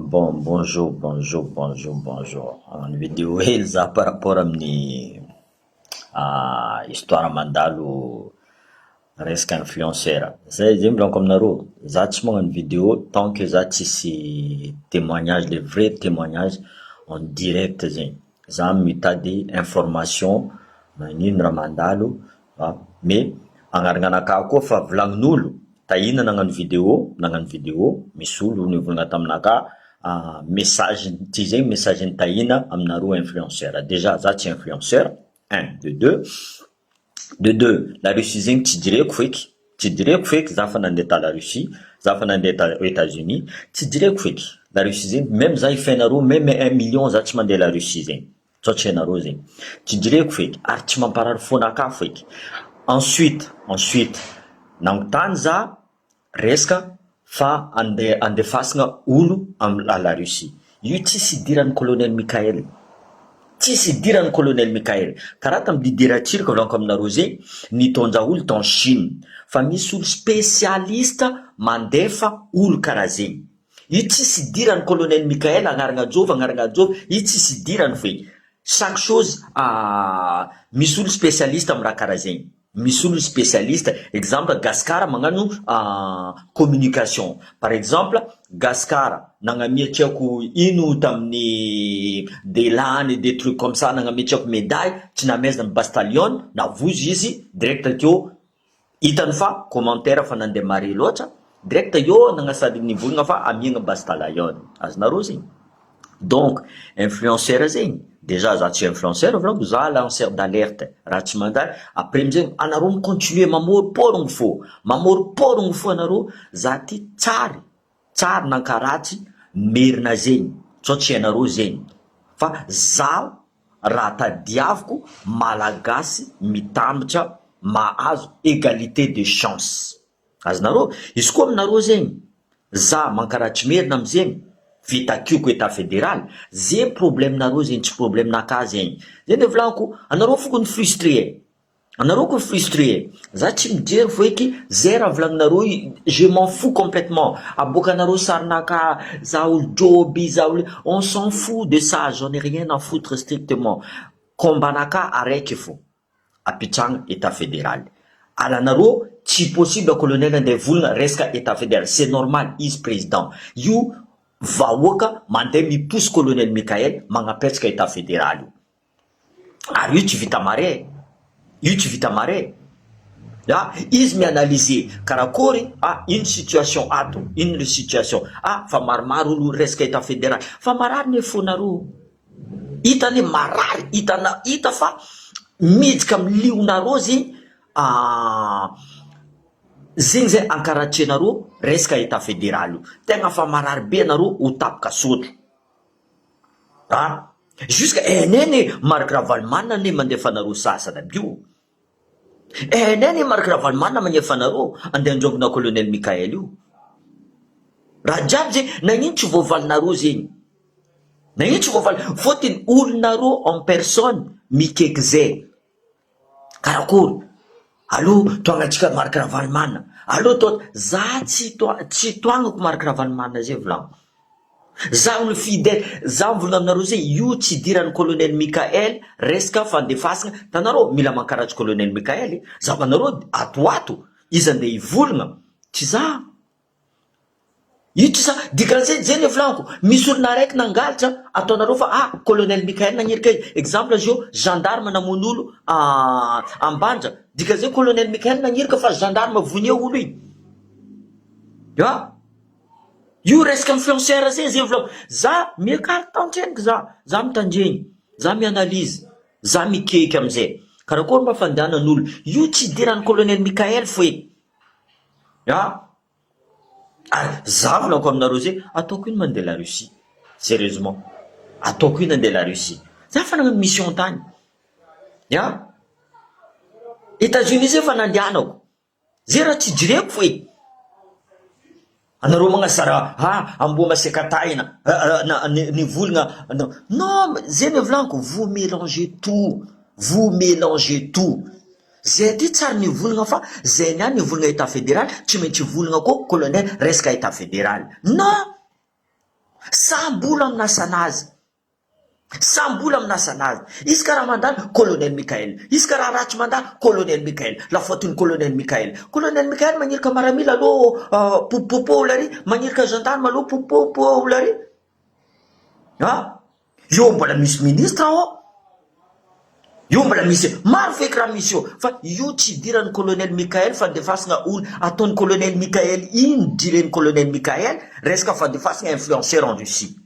Bon bonjour bonjour bonjour bonjour, hagnano vidéo hely za par rapport amin'ny histoire mandalo resaka influenceur, zay zay volaniko aminareo, za tsy magnano vidéo tant que za tsisy témoignage le vrai témoignage en direct zegny, za mitady information magnino raha mandalo mais agnarana anakahy koa fa volagnin'olo Tahina nagnano vidéo nagnano vidéo misy olo nivolagna taminakahy message ty zegny message ny Tahina aminareo influenceur déjà za tsy influenceur un de deux de deux la Russie zegny tsy direko feky tsy direko feky za fa nandeha ta la Russie za fa nandeha ta Etats-Unis tsy direko feky la Russie zegny même za ifainareo même 1 million za tsy mandeha la Russie zegny tsao tsy hainareo zegny tsy direko feky ary tsy mamparary fonakahy feky. Ensuite ensuite nanontany za resaka fa andeha andefasana olo am à la Russie io tsisy idiran'ny colonel Mikael tsisy idiran'ny colonel Mikael karaha tamy Didier Ratsiraka volaniko aminareo zegny nitondra olo tao Chine fa misy olo spécialiste mandefa olo karaha zegny io tsisy idiran'ny colonel Mikael agnarana jovy agnarana jovy io tsisy idirany feky. Chaque chose misy olo spécialiste amy raha karaha zegny misy olo spécialiste, exemple Gasikara magnano communication par exemple Gasikara nagnamia tsy haiko ino tamin'ny Delany, des trucs comme ça, nagnamia tsy haiko médaille tsy namezana amy Bastalione navozo izy direct teo hitany fa commentaire fa nandeha mare loatra direct eo nagnasady nivolagna fa amiagna Bastalione azonareo zegny. Donc influenceur zegny déjà za tsy influenceur volaniko za lanceur d'alerte raha tsy mandany après amizay anareo micontinue mamôripôrogno fô mamôripôrogno fo anareo za ty tsary tsary nankaratsy merina zegny tsao tsy hainareo zegny fa zaho raha tadiaviko Malagasy mitambatra mahazo égalité de chance azonareo izy koa aminareo zegny za mankaratsy merina amizegny vitakioko état fédéral zegny problème-nareo zegny tsy problème-nakahy zegny zay le volaniko anareo fokony frustré anareo koa frustré za tsy mijery foeky zay raha volagninareo je m'en fous complètement aboakanareo sarinaka za olo joby za olo, on s'en fout de ça, j'en ai rien à foutre strictement. Combat-nakahy araiky fo apitrahana état fédéral alanareo tsy possible colonel andeha volagna resaka état fédéral, c'est normal izy président io vahoaka mandeha miposy colonel Mikael magnapetraka état fédéral io ary io tsy vita mare io tsy vita mare a izy mianalyse karakory ah ino situation ato ino le situation ah fa maromaro olo resaka état fédéral fa marary ne fonareo hitany marary hitana hita fa midika amy lionareo zegny zegny zay ankaratrenareo resaka état fédéral io tegna fa marary be anareo ho tapoka sotro a jusque eneny Marc Ravalomanana ane mandefa anareo sasany aby io eneny Marc Ravalomanana magnefa anareo andeha androngona colonel Mikael io raha jiaby zegny nagnino tsy voavalinareo zegny nagnino tsy voavaly fôtony olonareo en personne mikeky zay karakory aloha toagnatsika Marc Ravalomanana aloha to za tsy to tsy toagnako Marc Ravalomanana zay volagno za olo fidèle za mivolagna aminareo zay io tsy idirany colonel Mikael resaka fandefasana tanareo mila mankaratsy colonel Mikael zavanareo atoato izy andeha hivolagna tsy za io tsy za dikan'zay zay ny volaniko misy olona araiky nangalatra ataonareo fa ah colonel Mikael nagnirika izy exemple zio gendarme namono olo ambanja dikan'zay colonel Mikael nagnirika fa gendarme vonie olo iny a io resaka influenceur zay zay volako za miakary tandreniky za za mitandreny za mianalyse za mikeky amizay karakory mba fandehanan'olo io tsy idirany colonel Mikael foe a ary za volaniko aminareo zay ataoko ino mandeha la Russie sérieusement ataoko ino andeha la Russie za fa nagnano mission tany a États-Unis zay fa nandehanako zay raha tsy jireko foe anareo magnasara ah amboa masiaka-tahina ny volagna non zay ny volaniko vous mélangez tout, vous mélangez tout zay ty tsary nivolagna fa zay niany nivolagna état fédéral tsy maintsy volagna koa colonel resaka état fédéral non. Samby olo amin'ny asanazy. Samby olo amin'ny asanazy. Izy ka raha mandalo, colonel Mickaël. Izy ka raha ratsy mandalo, colonel Mickaël. La faute-n'ny colonel Mickaël. Colonel Mickaël magniraka maramila aloha popopopo olo ary, magniraka gendarme aloha popopopo olo ary. Ah! Eo mbola misy ministre ao. Io mbola misy, maro feky raha misy eo, fa io tsy idiran'ny colonel Mickaël fandefasana olo, ataon'ny colonel Mickaël ino diren'ny colonel Mickaël resaka fandefasana influenceur en Russie.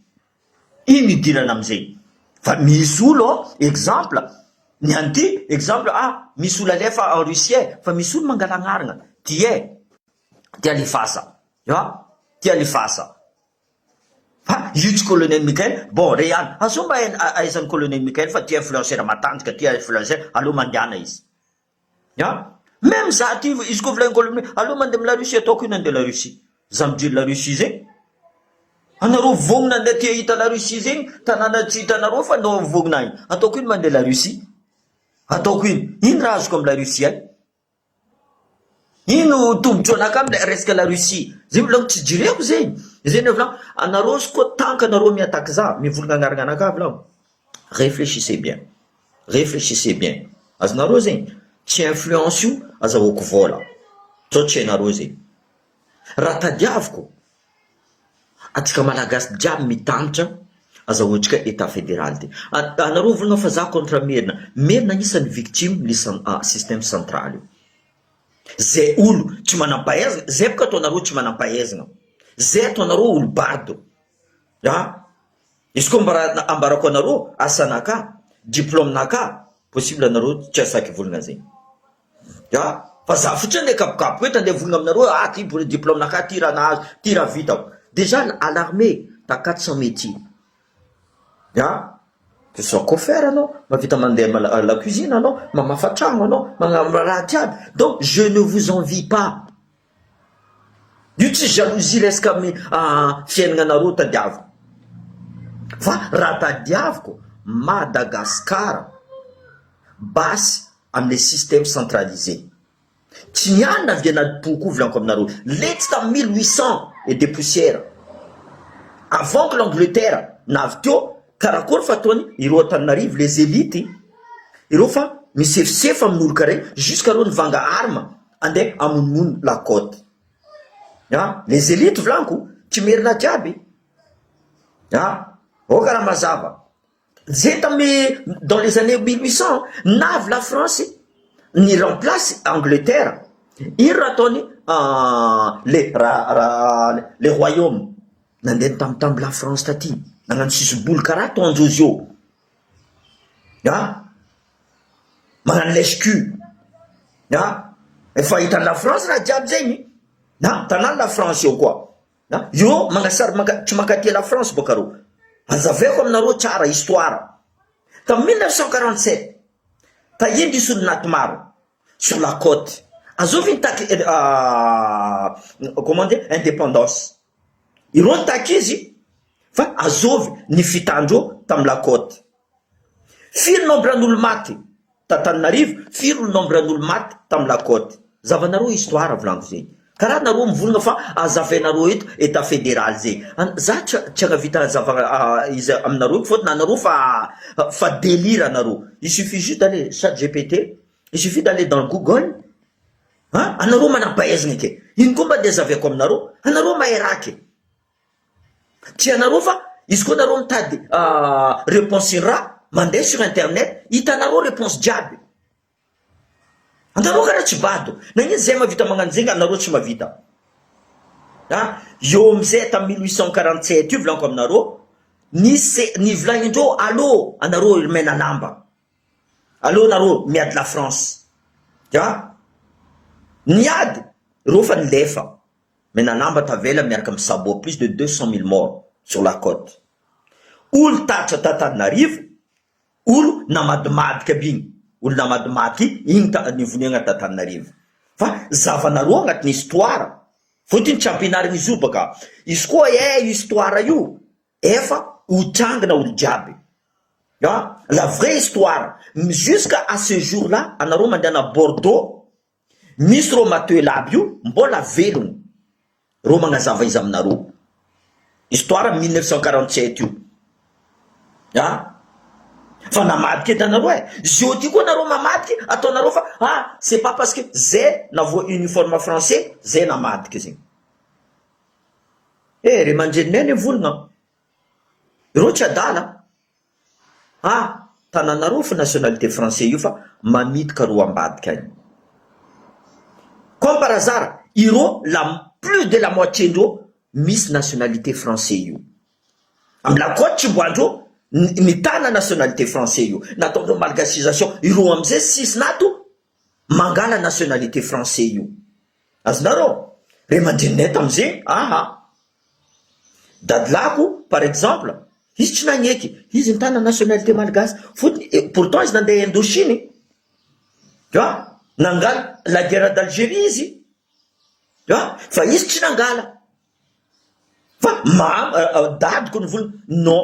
Ino idirana amizay? Fa misy olo ao, exemple, ny an'ity, exemple ah misy olo alefa en Russie e, fa misy olo mangala agnarana, ty e, ty alefasa, ah, ty alefasa. Fa io tsy colonel Mickaël, bon re ihany, azao mba ahaizan'i colonel Mickaël fa ty influenceur matanjaka, ty influenceur, aleo mandehana izy. An! Même za ty izy koa volagniny colonel, aleo mandeha am la Russie, ataoko ino andeha la Russie, za mijery la Russie zegny, anareo vognona andeha te hahita la Russie zegny, tanàna tsy hitanareo fa anao vognona agny, ataoko ino mandeha la Russie, ataoko ino, ino raha azoko am la Russie agny. Ino tombotsoa anaka amle resaka la Russie zay volagno tsy jireko zegny zay ne volagno anareo izy koa tant que anareo mi-attaque za mivolagna agnarana anaka volagno reflechissez bien reflechissez bien azonareo zegny tsy influence io azahoako vôla sao tsy hainareo zegny raha tadiaviko atsika malagasy jiaby mitambatra azahoantsika etat federal ty anareo volagna fa za contre merina merina agnisan'ny victime ny système central io zay olo tsy manampahaizana zay boka ataonareo tsy manampahaizana zay ataonareo olo bado a izy koa mbara ambarako anareo asanaka diplôme naka possible anareo tsy asaky volagna zegny A! Fa za fotsiny andeha kapokapoka eto andeha volagna aminareo ah ty diplôme nakahy ty raha nahazo ty raha vitako déjà à l'armée t'as 400 métiers a! Que ce soit coiffeur anao mahavita mandeha la cuisine anao mamafa tragno anao magnano raha jiaby donc je ne vous envie pas io tsy jalousie resaka amy fiaignanareo tadiaviko fa raha tadiaviko Madagascar basy amle système centralisé tsy niany na viana poko volaniko aminareo letsy tamy 1800 et des poussières avant que l'Angleterre navy teo karakory fa ataony ireo Antananarivo les élites ireo fa misefosefo amin'olo kare jusqu'à reo nivanga arme andeha hamonomono la côte ah les élites volaniko tsy merina jiaby ah aoka raha mazava Zay tamy dans les années 1800 navy la France ni remplace Angleterre ino raha ataony le raha le royaume nandeha nitambitamby la France taty nagnano sisibolo karaha ataondrozy io ah magnano lèche-cul ah efa hitan'ny la France raha jiaby zegny na tanàny la France io koa. A io magnasary manka tsy mankatia la France boka reo. Azavaiko aminareo tsara histoire. Tam 1947 tahiry nisy olo naty maro sur la côte. Azovy nitaky comment dire indépendance. Ireo nitaky izy fa azovy ny fitandreo tam la côte. Firy nombre n'olo maty T'Antananarivo, firy ny nombre n'olo maty tam la côte? Zavanareo histoire volaniko zegny. Karaha nareo mivolagna fa azavainareo eto etat federal zegny. Za tsy tsy agnavita azava izy aminareo eto fôtony anareo fa fa delire anareo. Il suffit juste d'aller chat GPT, il suffit d'aller dans google, an anareo manampahaizagna ke. Ino koa mba ndeha azavaiko aminareo? Anareo mahay raha ke. Tsy ianareo fa izy koa nareo mitady réponse raha mandeha sur internet hitanareo réponse jiaby. Anareo karaha tsy bado. Nagnino zay mahavita magnano zegny anareo tsy mahavita. Ah, eo amizay tamy 1847 io volaniko aminareo, nisy nivolagnindreo allo anareo ry mena lamba. Aleo nareo miady la France. Ah, niady reo fa nilefa. Menalamba tavela miaraka am sabot plus de 200 000 morts sur la cote. Olo tatra t'Antananarivo, olo namadimadika aby igny, olo namadimaty igny ta nivoniagna t'Antananarivo. Fa zavanareo agnatin'ny histoire, fôtony tsy ampianarigny izy io baka. Izy koa eh io histoire io efa ho trangina olo jiaby. Ah, la vraie histoire, jusqu'à à ce jour là anareo mandehana Bordeaux, Misy reo matoela aby io mbola velogno reo magnazava izy aminareo. Histoire 1947 io ah! Fa namadika edy anareo eh! Zio ty koa nareo mamadika ataonareo fa ah c'est pas parce que zay navoa uniforme français zay namadika zegny. Eh ry aman-dreninay anie volagna ireo tsy adala ah! Tananareo fa nationalité français io fa mamidika reo ambadika agny. Comme par hasard ireo la plus de la moitié ndreo misy nationalité français io. Am la côte tsy mboandreo mitana nationalité français io. Nataondreo malgacisation ireo amizay sisy nato mangala nationalité français io. Azonareo? Ray aman-dreninay tamizegny aha. Dadilako par exemple izy tsy nagneky izy nitana nationalité malgache fotony pourtant izy nandeha Indochine tu vois nangala la guerre d'Algérie izy tu vois fa izy tsy nangala fa ma dadiko nivolagna non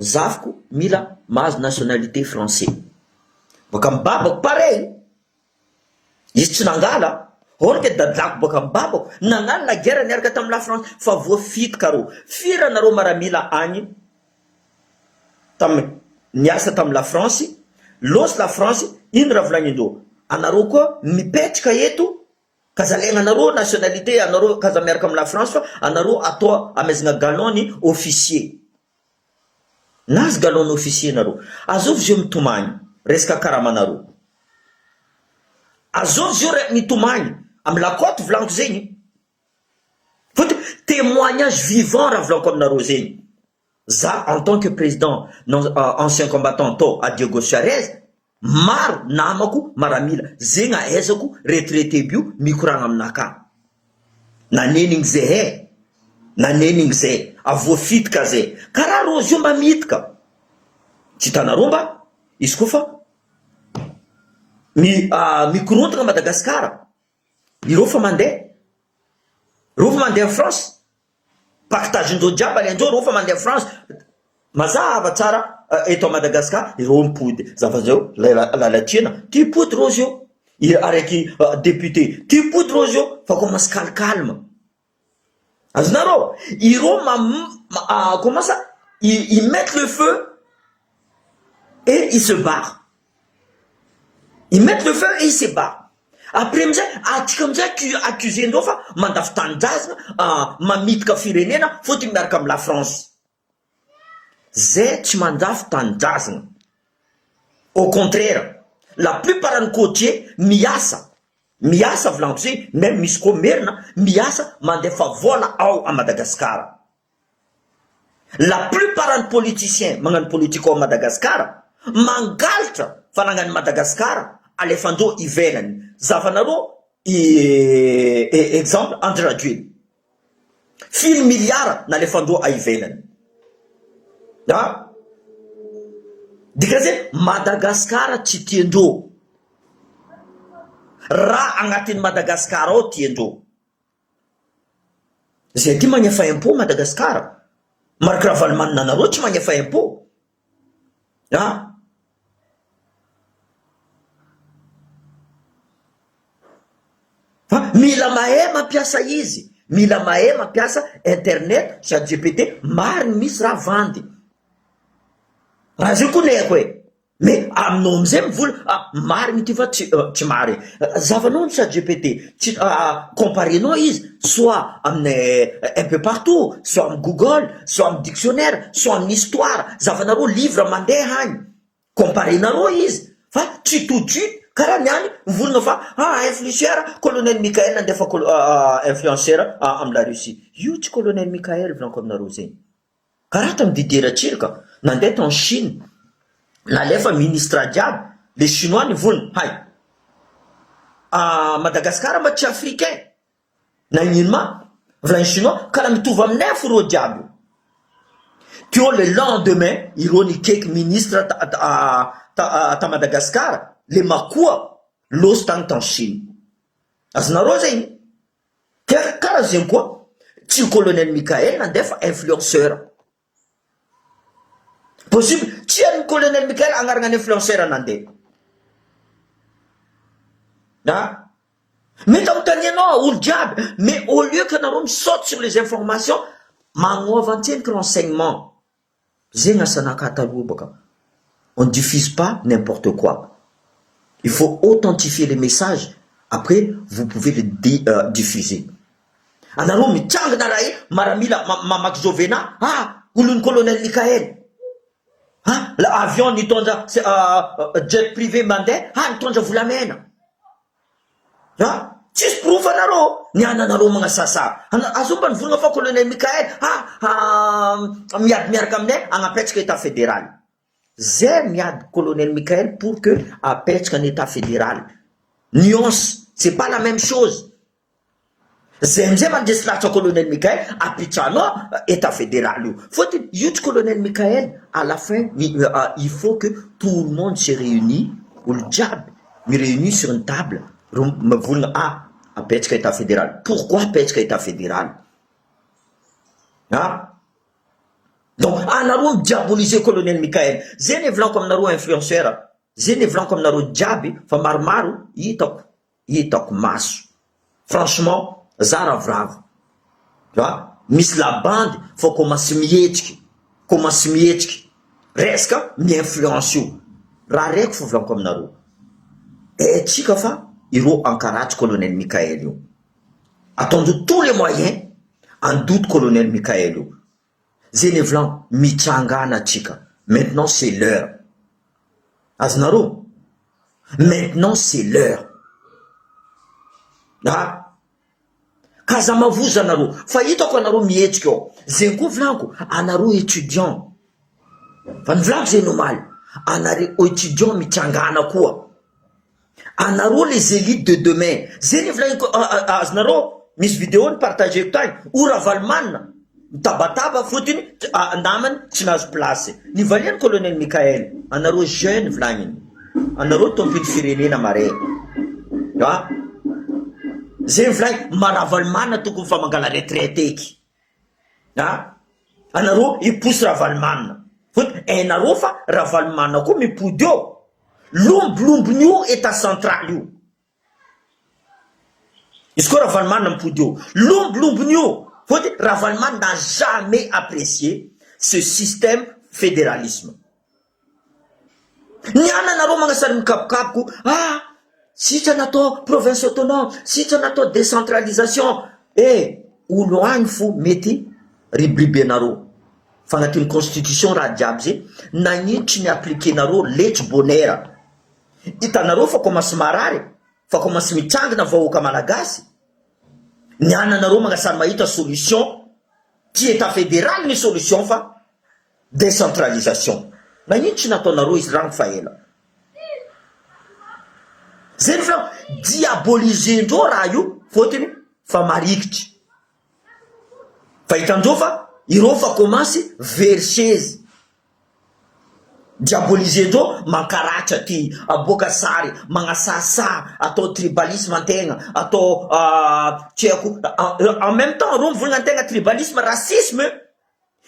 zafiko mila mahazo nationalité français baka amy babako pareil izy tsy nangala or que dadilako baka amy babako nagnano la guerre niaraka tamy la France fa voafitika reo firy anareo maramila agny tamy niasa tamy la France losy la France ino raha volagnindreo anareo koa mipetraka eto Ka zalaigna anareo nationalité anareo kaza miaraka amy la France fa anareo atao amezagna galon ny officier nazy galon ny officier nareo azovy zio mitomagny resaka karamanareo azovy zio re mitomagny amy la cote volaniko zegny fotony témoignage vivant raha volaniko aminareo zegny za en tant que président non ancien combattant tao a Diego Suarez maro namako maramila zegny ahaizako retraité by io mikoragna aminaka nanenigny zay e nanenigny zay avoafitika zay karaha rozy io mba mihitika tsy hitanareo mba izy koa fa mi mikorontana Madagasikara ireo fa mandeha ireo fa mandeha France pactage-ndreo jiaby alaindreo reo fa mandeha France mazava tsara eto a Madagascar ireo mipody zava-zao lalatiana ty pody rozy io araiky député ty pody rozy io fa commence calme calme azonareo ireo ma comment ça ils mettent le feu et ils se barrent ils mettent le feu et ils se barrent après amizay atsika amizay accusé-ndreo fa mandafo tanindrazana mamitika firenena fotony miaraka amy la France zay tsy mandafo tanindrazana au contraire la plupart ny côtier miasa miasa volaniko zay même misy koa merina miasa mandefa vola ao a Madagasikara la plupart ny politicien magnano politique ao a Madagasikara mangalatra fanagnany Madagasikara alefandreo ivelany zavanareo exemple Andry Rajoelina firy milliara nalefandreo a ivelany a dikazay Madagasikara tsy tiandreo raha agnatin'ny Madagasikara ao tiandreo zay ty magnefa impôt Madagasikara Marc Ravalomanana anareo tsy magnefa impôt a fa mila mahay mampiasa izy mila mahay mampiasa internet chat GPT mariny misy raha vandy raha zay koa ny haiko e mais aminao amizay mivola ah mariny ty fa tsy tsy mariny zavanao ny chat GPT tsy comparenao izy soit amin'ny un peu partout soit amy Google soit amy dictionnaire soit amin'ny histoire zavanareo livre mandeha agny comparenareo izy fa tsy tout de suite karaha niany mivolagna fa ah influenceur colonel Michael nandefa influenceur amy la Russie io tsy colonel Michael volaniko aminareo zegny karaha tamy Didier Ratsiraka nandeha tany Chine nalefa ministre jiaby le chinois nivolagna hay Madagasikara ma tsy africain nagnino ma volagny chinois karaha mitovy aminay fo reo jiaby io teo le lendemain ireo nikeky ministre ta Madagasikara le makoa losy tany tany Chine azonareo zegny karaha zegny koa tsy colonel Michael nandefa influenceur possible tsy hain'ny colonel Michael agnarana ny influenceur nandeha a mety anontanianao olo jiaby mais au lieu que anareo misaute sur les informations. Magnova antsendriky renseignement. Zegny asanakahy taloha baka. On diffuse pas n'importe quoi. Il faut authentifier les messages après vous pouvez le diffuser. Anareo mitsangana raha e maramila mamaky Jovena ah olon'ny colonel Mickaël ah avion nitondra jet privé mandeha ah nitondra volamena. Ah! Tsisy porofo anareo ny ananareo magnasasa azo mba nivolagna fa colonel Mickaël ah miady miaraka aminay agnapetraka etat federal zay miady colonel Mickaël pour que apetraka ny etat federal nuance c'est pas la même chose zay amizay mandresy lahatra colonel Mickaël apitranao etat federal io fôtony io tsy colonel Mickaël à la fin il faut que tout le monde se réunit olo jiaby mi-réunit sur une table ro mivolagna ah apetraka état fédéral pourquoi apetraka état fédéral ah donc anareo mi-diaboliser colonel Mickaël zay ny volaniko aminareo influenceur zay ny volaniko aminareo jiaby fa maromaro hitako hitako maso franchement za ravoravo a misy la bande fa commence mihetriky commence mihetriky resaka mi-influence io raha raiky fo volaniko aminareo aitsika fa ireo ankaratsy colonel Mickaël io ataondreo tous les moyens andoto colonel Mickaël io zay ny volaniko mitsangana atsika maintenant c'est l'heure azonareo maintenant c'est l'heure ah ka aza mavoza anareo fa hitako anareo mihetsiky ao zegny koa volaniko anareo étudiant fa ny volaniko zay nomaly anareo étudiant mitsangana koa anareo les élites de demain zay ny volaniko azonareo misy vidéo ny partageko tagny o Ravalomanana mitabataba fotony namany tsy nahazo place ny valiany colonel Mickaël anareo jeune volagniny anareo tompony firenena mare a zay volagny maRavalomanana tokony fa mangala retraite eky a anareo iposy Ravalomanana fotony hainareo fa Ravalomanana koa mipody eo lombolombony io état central io izy koa Ravalomanana mipody eo lombolombony io fotony Ravalomanana n'a jamais apprécié ce système fédéralisme ny ana anareo magnasary mikapokapoko ah sitra natao province autonome sitra natao décentralisation e olo agny fo mety ribiriby anareo fa agnatin'ny constitution raha jiaby zay nagnino tsy ny appliquenareo letsy bonera hitanareo fa commence marary fa commence mitsangana vahoaka malagasy ny ananareo magnasary mahita solution ty état fédéral ny solution fa décentralisation nagnino tsy nataonareo izy rano fa ela zay ny fa diabolisendreo raha io fôtony fa marikitry fa hitandreo fa ireo fa commence very chaise diabolisendreo mankaratra ty aboaka sary magnasasa atao tribalisme antegna atao tsy haiko en même temps reo mivolagna antegna tribalisme racisme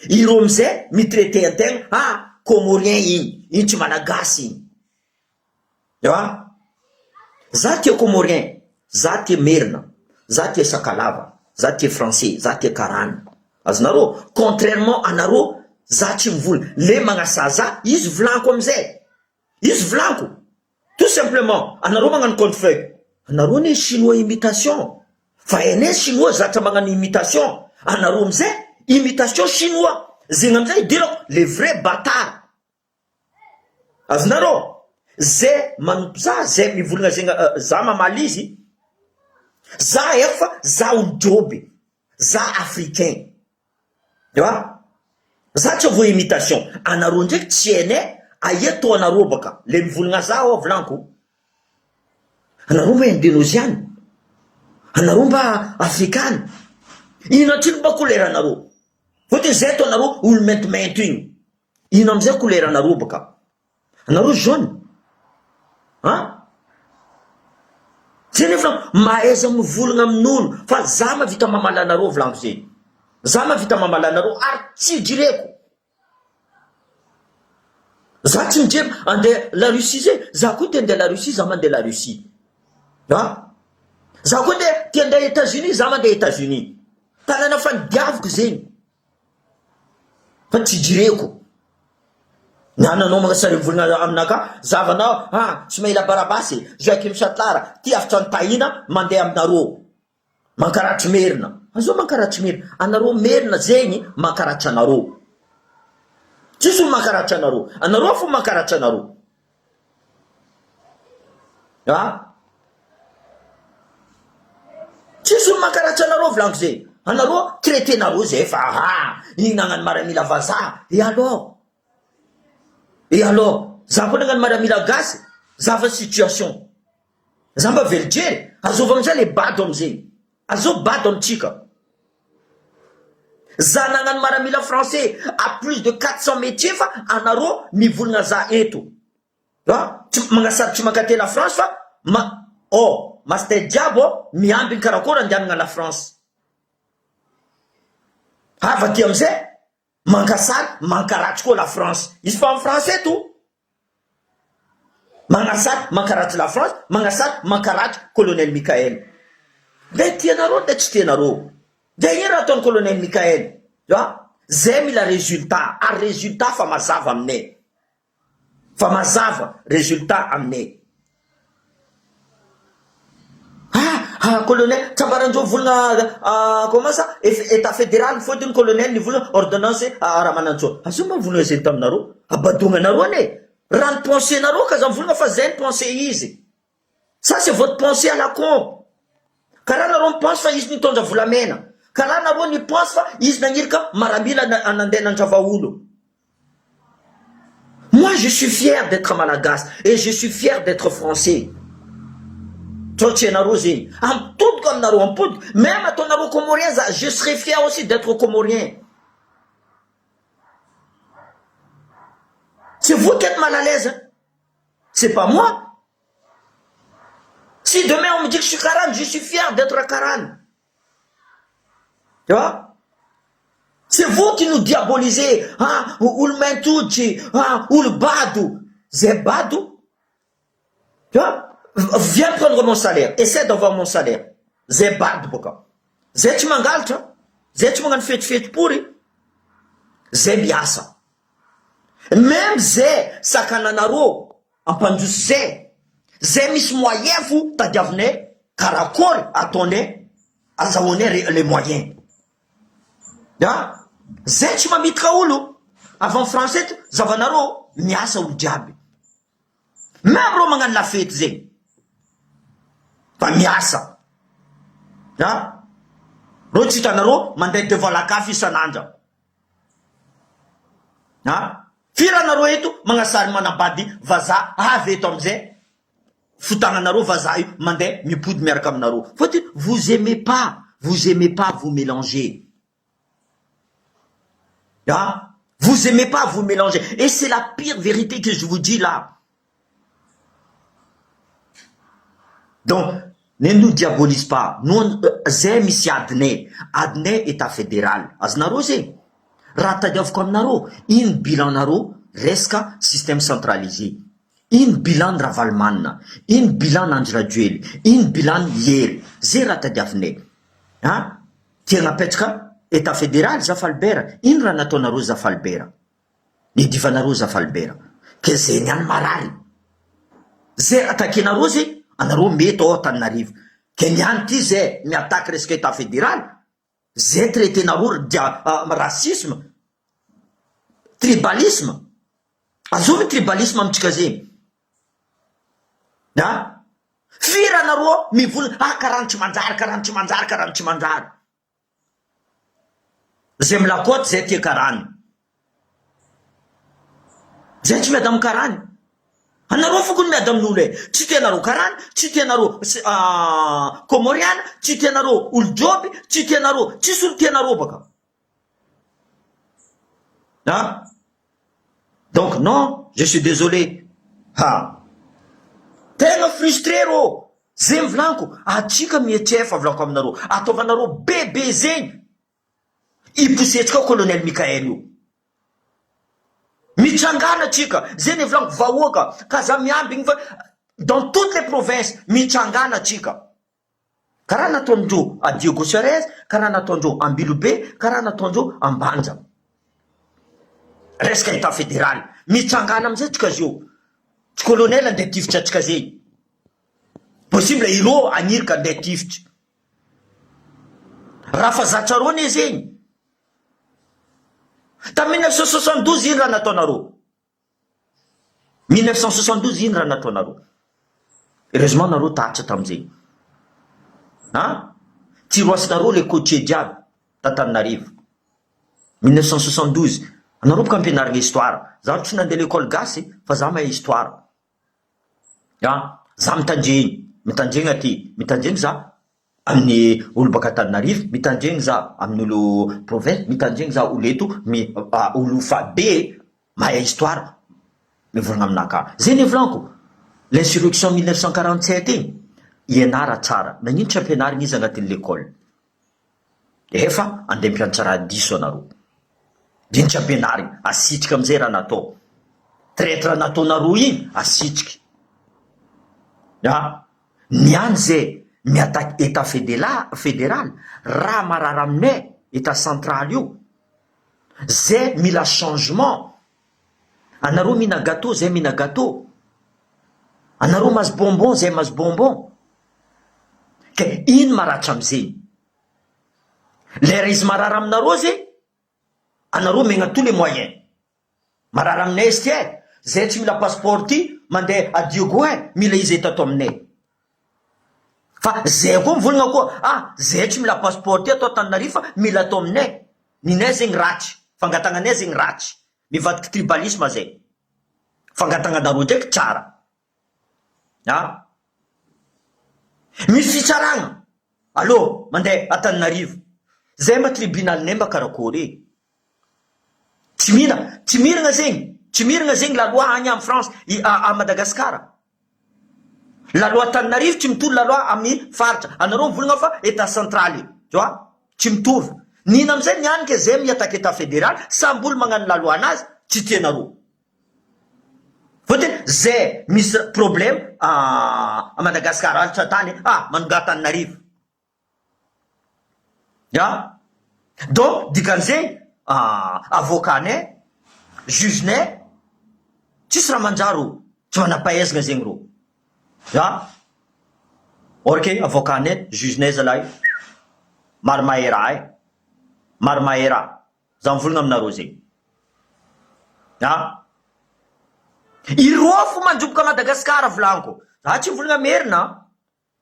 ireo amizay mitraité antegna ah comorien igny iny tsy malagasy igny a za tia comorien za tia merina za tia sakalava za tia français za tia karany azonareo contrairement anareo za tsy mivola le magnasa izy volaniko amizay izy volaniko tout simplement anareo magnano compte fake anareo ne chinois imitation fa hainay chinois zatra magnano imitation anareo amizay imitation chinois zegny amizay idirako le vrai bâtard azonareo zay manompo za zay mivolagna zegny za mamaly izy za haiko fa za olo joby za africain a za tsy avo imitation anareo ndraiky tsy hainay aia tô anareo baka le mivolagna za ao volaniko anareo mba indonésiane anareo mba afrikany ino antsino mba couleur anareo fôtony zay tô anareo olo maintimainty igny ino amizay couleur anareo baka anareo jaune a zay nefa mahaiza mivolagna amin'olo fa za mavita mamaly anareo volaniko zeny za mavita mamaly anareo ary tsy jireko za tsy mijery andeha la Russie zay za koa te andeha la Russie za mandeha la Russie a za koa ndeha tia andeha États-Unis za mandeha États-Unis tanàna fa nidiaviko zegny. Fa tsy jireko. Ny ananao magnasary mivolagna aminakahy, zavanao ah Smaila Barabasy, Joachim Chatlar, ty hafatra ny Tahina mandeha aminareo. Mankaratry merina. Azao mankaratry merina. Anareo merina zegny mankaratry anareo. Tsisy olo mankaratry anareo. Anareo fo mankaratry anareo. Ah? Tsisy olo mankaratry anareo volaniko zegny. Anareo traiter-nareo zay fa ah igny nagnano maramila vazaha. Et alors? Et alors? Za koa nagnano maramila gasy. Zava situation. Za mba velijery, azovy amizay le bado amizay, azovy bado amitsika. Za nagnano maramila français à plus de 400 metiers fa anareo mivolagna za eto a tsy magnasary tsy mankatia la France fa ma oh master jiaby oh miambigny karakôry andianagna la France. Avy aty amizay mankasary mankaratsy koa la France, izy fa en France eto. Magnasary mankaratsy la France, magnasary mankaratsy colonel Mickaël. Ndre tianareo ndre tsy tianareo. Ndre ino raha ataon'i colonel Mickaël? A! Zay mila résultat, ary résultat fa mazava aminay. Fa mazava résultat aminay. Ah! Ah colonel, tsy ambaranjeo volagna ah comment ça? Etat fédéral fôtony colonel nivolagna ordonnance Ramanantsoa. Azao ma volagna zay taminareo? Abadoagna anareo anie. Raha ny pensée nareo ka za mivolagna fa zay ny pensée izy. Ça c'est votre pensée à la con. Karaha nareo mi-pense fa izy nitondra volamena. Karaha nareo ni-pense fa izy nagniraka maramila nandeha nandrava olo. Moi je suis fier d'etre malagasy et je suis fier d'etre français. Sao tsy hainareo zegny. Ampodiko aminareo, ampodiko. Même ataonareo comorien za, je serai fier aussi d'etre comorien. C'est vous qui êtes mal à l'aise, c'est pas moi. Si demain on me dit que je suis karana, je suis fier d'etre karana. Tu vois? C'est vous qui nous diabolisez, ah, olo mainty hoditry, ah, olo bado. Zay bado, tu vois? Viens prendre mon salaire, essaie d'avoir mon salaire. Zay bado boka. Zay tsy mangalatra, zay tsy magnano fetifety pory, zay miasa. Même zay sakananareo ampandroso zay, zay misy moyen fo tadiavinay karakory ataonay azahoanay les moyens. A zay tsy mamitaka olo avant français eto zavanareo miasa olo jiaby. Même reo magnano la fety zegny fa miasa. A reo tsy hitanareo mandeha devant la caf isan'andra. A! Firy anareo eto magnasary manambady vazaha avy eto amizay fotagnanareo vazaha io mandeha mipody miaraka aminareo fôtony vous aimez pas vous aimez pas vous mélanger a! Vous aimez pas vous mélanger et c'est la pire vérité que je vous dis là. Donc ne nous diabolise pas nous zay misy adinay, adinay etat federal azonareo zegny? Raha tadiaviko aminareo ino bilan nareo resaka système centralisé, ino bilan ny Ravalomanana, ino bilan ny Andry Rajoely, ino bilan ny Hery, zay raha tadiavinay an! Tiagna apetraka etat federal Zafalibera, ino raha nataonareo Zafalibera? Ny divanareo Zafalibera ke zay niany marary zay attaquenareo zay anareo mety ao Antananarivo ke niany ty zay mi attaque resaka etat federal zay traitenareo dia racisme tribalisme azovy tribalisme amitsika zegny a firy anareo mivolagna ah karany tsy manjary karany tsy manjary karany tsy manjary Zay milakôty zay tia karany. Zay tsy miady amin'ny karany. Anareo foko no miady amin'olo e. Tsy tianareo karany, tsy tianareo kômôriana, tsy tianareo olo jôby, tsy tianareo, tsisy olo tianareo baka. A! Donc non, je suis désolé. Ha! Tegna frustré rô! Zegny volaniko, atsika mietsefa volaniko aminareo, ataovanareo bebe zegny hiposetrika ao colonel Mickaël io. Mitsangana atsika, zegny volaniko vahoaka, ka za miambigny fa dans toutes les provinces mitsangana atsika. Karaha nataondreo a Diego Suarez, karaha nataondreo Ambilobe, karaha nataondreo Ambanja. Resaka état fédéral. Mitsangana amizay tsika zio. Tsy colonel andeha tifitra antsika zegny. Possible ireo agnirika andeha tifitra. Raha fa zatra reo anie zegny. Tamin'ny 1972 ino raha nataonareo? 1972 ino raha nataonareo? Heureusement nareo tatra tamizegny. An? Tiroasinareo le côtier jiaby t'Antananarivo. 1972 anareo boka ampianarigna histoire. Zaho tsy nandeha l'école gasy fa za mahay histoire. An? Za mitandregny, mitandregny aty, mitandregny za amin'ny olo baka Antananarivo, mitandregny za amin'ny olo province, mitandregny za olo eto, mi- olo fa be mahay histoire mivolagna aminakahy. Zay ny volaniko, l'insurrection 1947 igny, ianara tsara, nagnino tsy ampianarigna izy agnatin'ny l'école? Efa andeha mpianatra raha diso anareo. Ino tsy ampianarigna, asitrika amizay raha natao. Traitre nataonareo igny, asitriky. Ah! Ny any ze mi-attaque Etat fedela federal, raha marary aminay Etat central io, ze mila changement, anareo mihina gateau zay mihina gateau, anareo mahazo bonbon zay mahazo bonbon, ke ino maratra amizegny? Lera izy marary aminareo ze, anareo omegna tous les moyens. Marary aminay izy ty e! Zay tsy mila passeport ty mandeha à Diego e! Mila izy eto ato aminay. Fa zay koa mivolagna koa ah zay tsy mila passeport ty ato Antananarivo fa mila ato aminay. Ninay zegny ratsy, fangatagnanay zegny ratsy. Mivadiky tribalisme zay. Fangatagnanareo ndraiky tsara. Ah! Misy fitsaragna allo mandeha Antananarivo. Zay mba tribunalinay mba karakory e! Tsy mila, tsy mirana zegny, tsy mirana zegny la loi agny am France, i a Madagascar. La loi Antananarivo tsy mitovy la loi amin'ny faritra, anareo mivolagna fa etat central io, tu vois, tsy mitovy. Nino amizay nianika zay mi-attaque etat federal, samby olo magnano la loi anazy, tsy tianareo. Fôtony zay misy problème a Madagascar alitra tany, ah manonga Antananarivo. Ya! Donc dikan'izay avocat-nay, juge-nay tsisy raha manjary ro, tsy manam-pahaizana zegny rô. Ya! Or que avocat-nay, juge-nay zalahy maro mahay raha e, maro mahay raha, za mivolagna aminareo zegny. Ya! Irô fo mandroboka Madagascar volagniko, za tsy mivolagna merina an!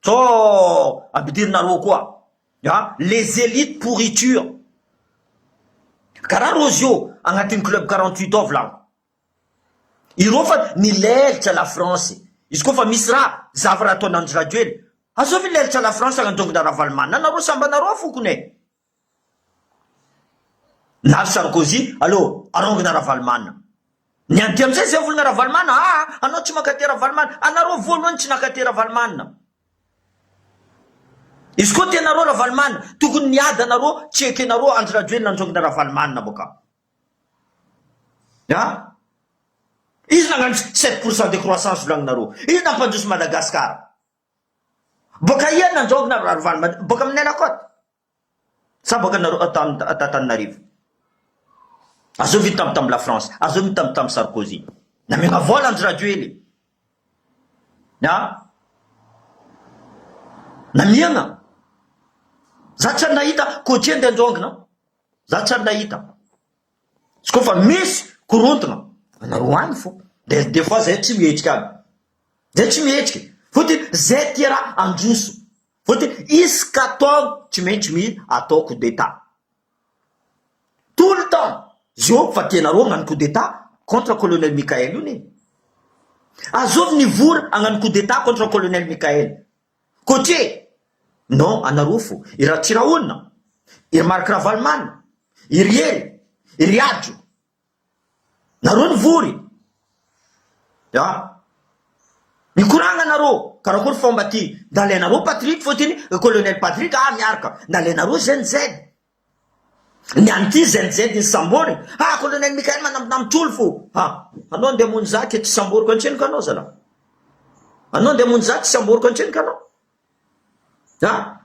Sao ampidirinareo koa a les élites pourriture karaha rozy io agnatin'ny club 48 ao volagno ireo fa nilelitra la France izy koa fa misy raha zavatra ataon'i Andry Rajoelina azovy nilelitra la France agnandongona Ravalomanana anareo samby anareo fokony e. Na ry Sarkozy aleo arongona Ravalomanana. Ny an'ity amizay zay volana Ravalomanana aa anao tsy mankatia Ravalomanana anareo voalohany tsy nankatia Ravalomanana. Izy koa tianareo Ravalomanana tokony niady anareo tsy ekenareo Andry Rajoelina androngona Ravalomanana boka. A! Izy nagnano 7% de croissance volagninareo. Izy nampandroso Madagascar. Boka ia nandrongona Ravalomanana boka aminay la côte. Sa boaka nareo Antananarivo? Azovy ny tam tam la France, azovy ny tam tam Sarkozy. Namegna vola Andry Rajoely. A? Namiagna. Za tsy ary nahita côtier ndeha androngona. Za tsy ary nahita. Izy koa fa misy korontana, anareo any fo. Des des fois zay tsy mihetsika aby. Zay tsy mihetsika. Fotony zay tia raha androso. Fotony isaka taogno tsy maintsy mi atao coup d'etat. Tout le temps. Zio fa tianareo hagnano coup d'etat contre colonel Mickaël io ne. Azovy nivory hagnano coup d'etat contre colonel Mickaël. Côtier! Non, anareo fo. I Ratsirahonina, i Marc Ravalomanana, i ry Hery, i ry Hajo. Nareo nivory. Ya. Mikoragna nareo, karakory fomba ty. Nalainareo Patrick fotiny, colonel Patrick, ah miaraka. Nalainareo ZZ. Ny an'ity ZZ ny samboriny. Ah colonel Mickaël manambinambitry olo fo. Ah, anao andeha hamonjy za ke tsy samboriko antseniko anao zalahy. Anao andeha hamonjy za tsy samboriko antseniko anao. Ah.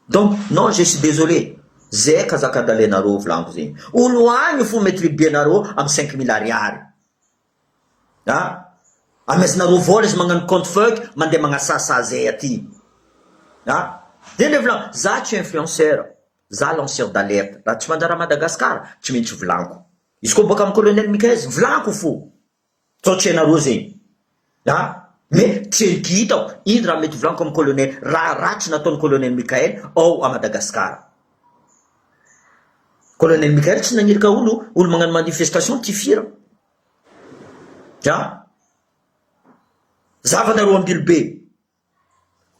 Donc non je suis désolé. Zay kazakadalenareo volaniko zegny. Olo agny fo mety ribianareo amy 5000 ariary. A! Amezanareo vola izy magnano compte fake mandeha magnasasa zay aty. A! Zay le volaniko, za tsy influenceur, za lanceur d'alerte, raha tsy manjary à Madagascar tsy maintsy volaniko. Izy koa boaka amy colonel Mickaël volaniko fo. Sao tsy hainareo zegny. A! Mais tsy henoko hitako ino raha mety volaniko amy colonel, raha ratsy nataony colonel Mickaël ao à Madagascar. Colonel Mickaël tsy nagniraka olo, olo magnano manifestation tifira. A! Zava nareo Ambilobe.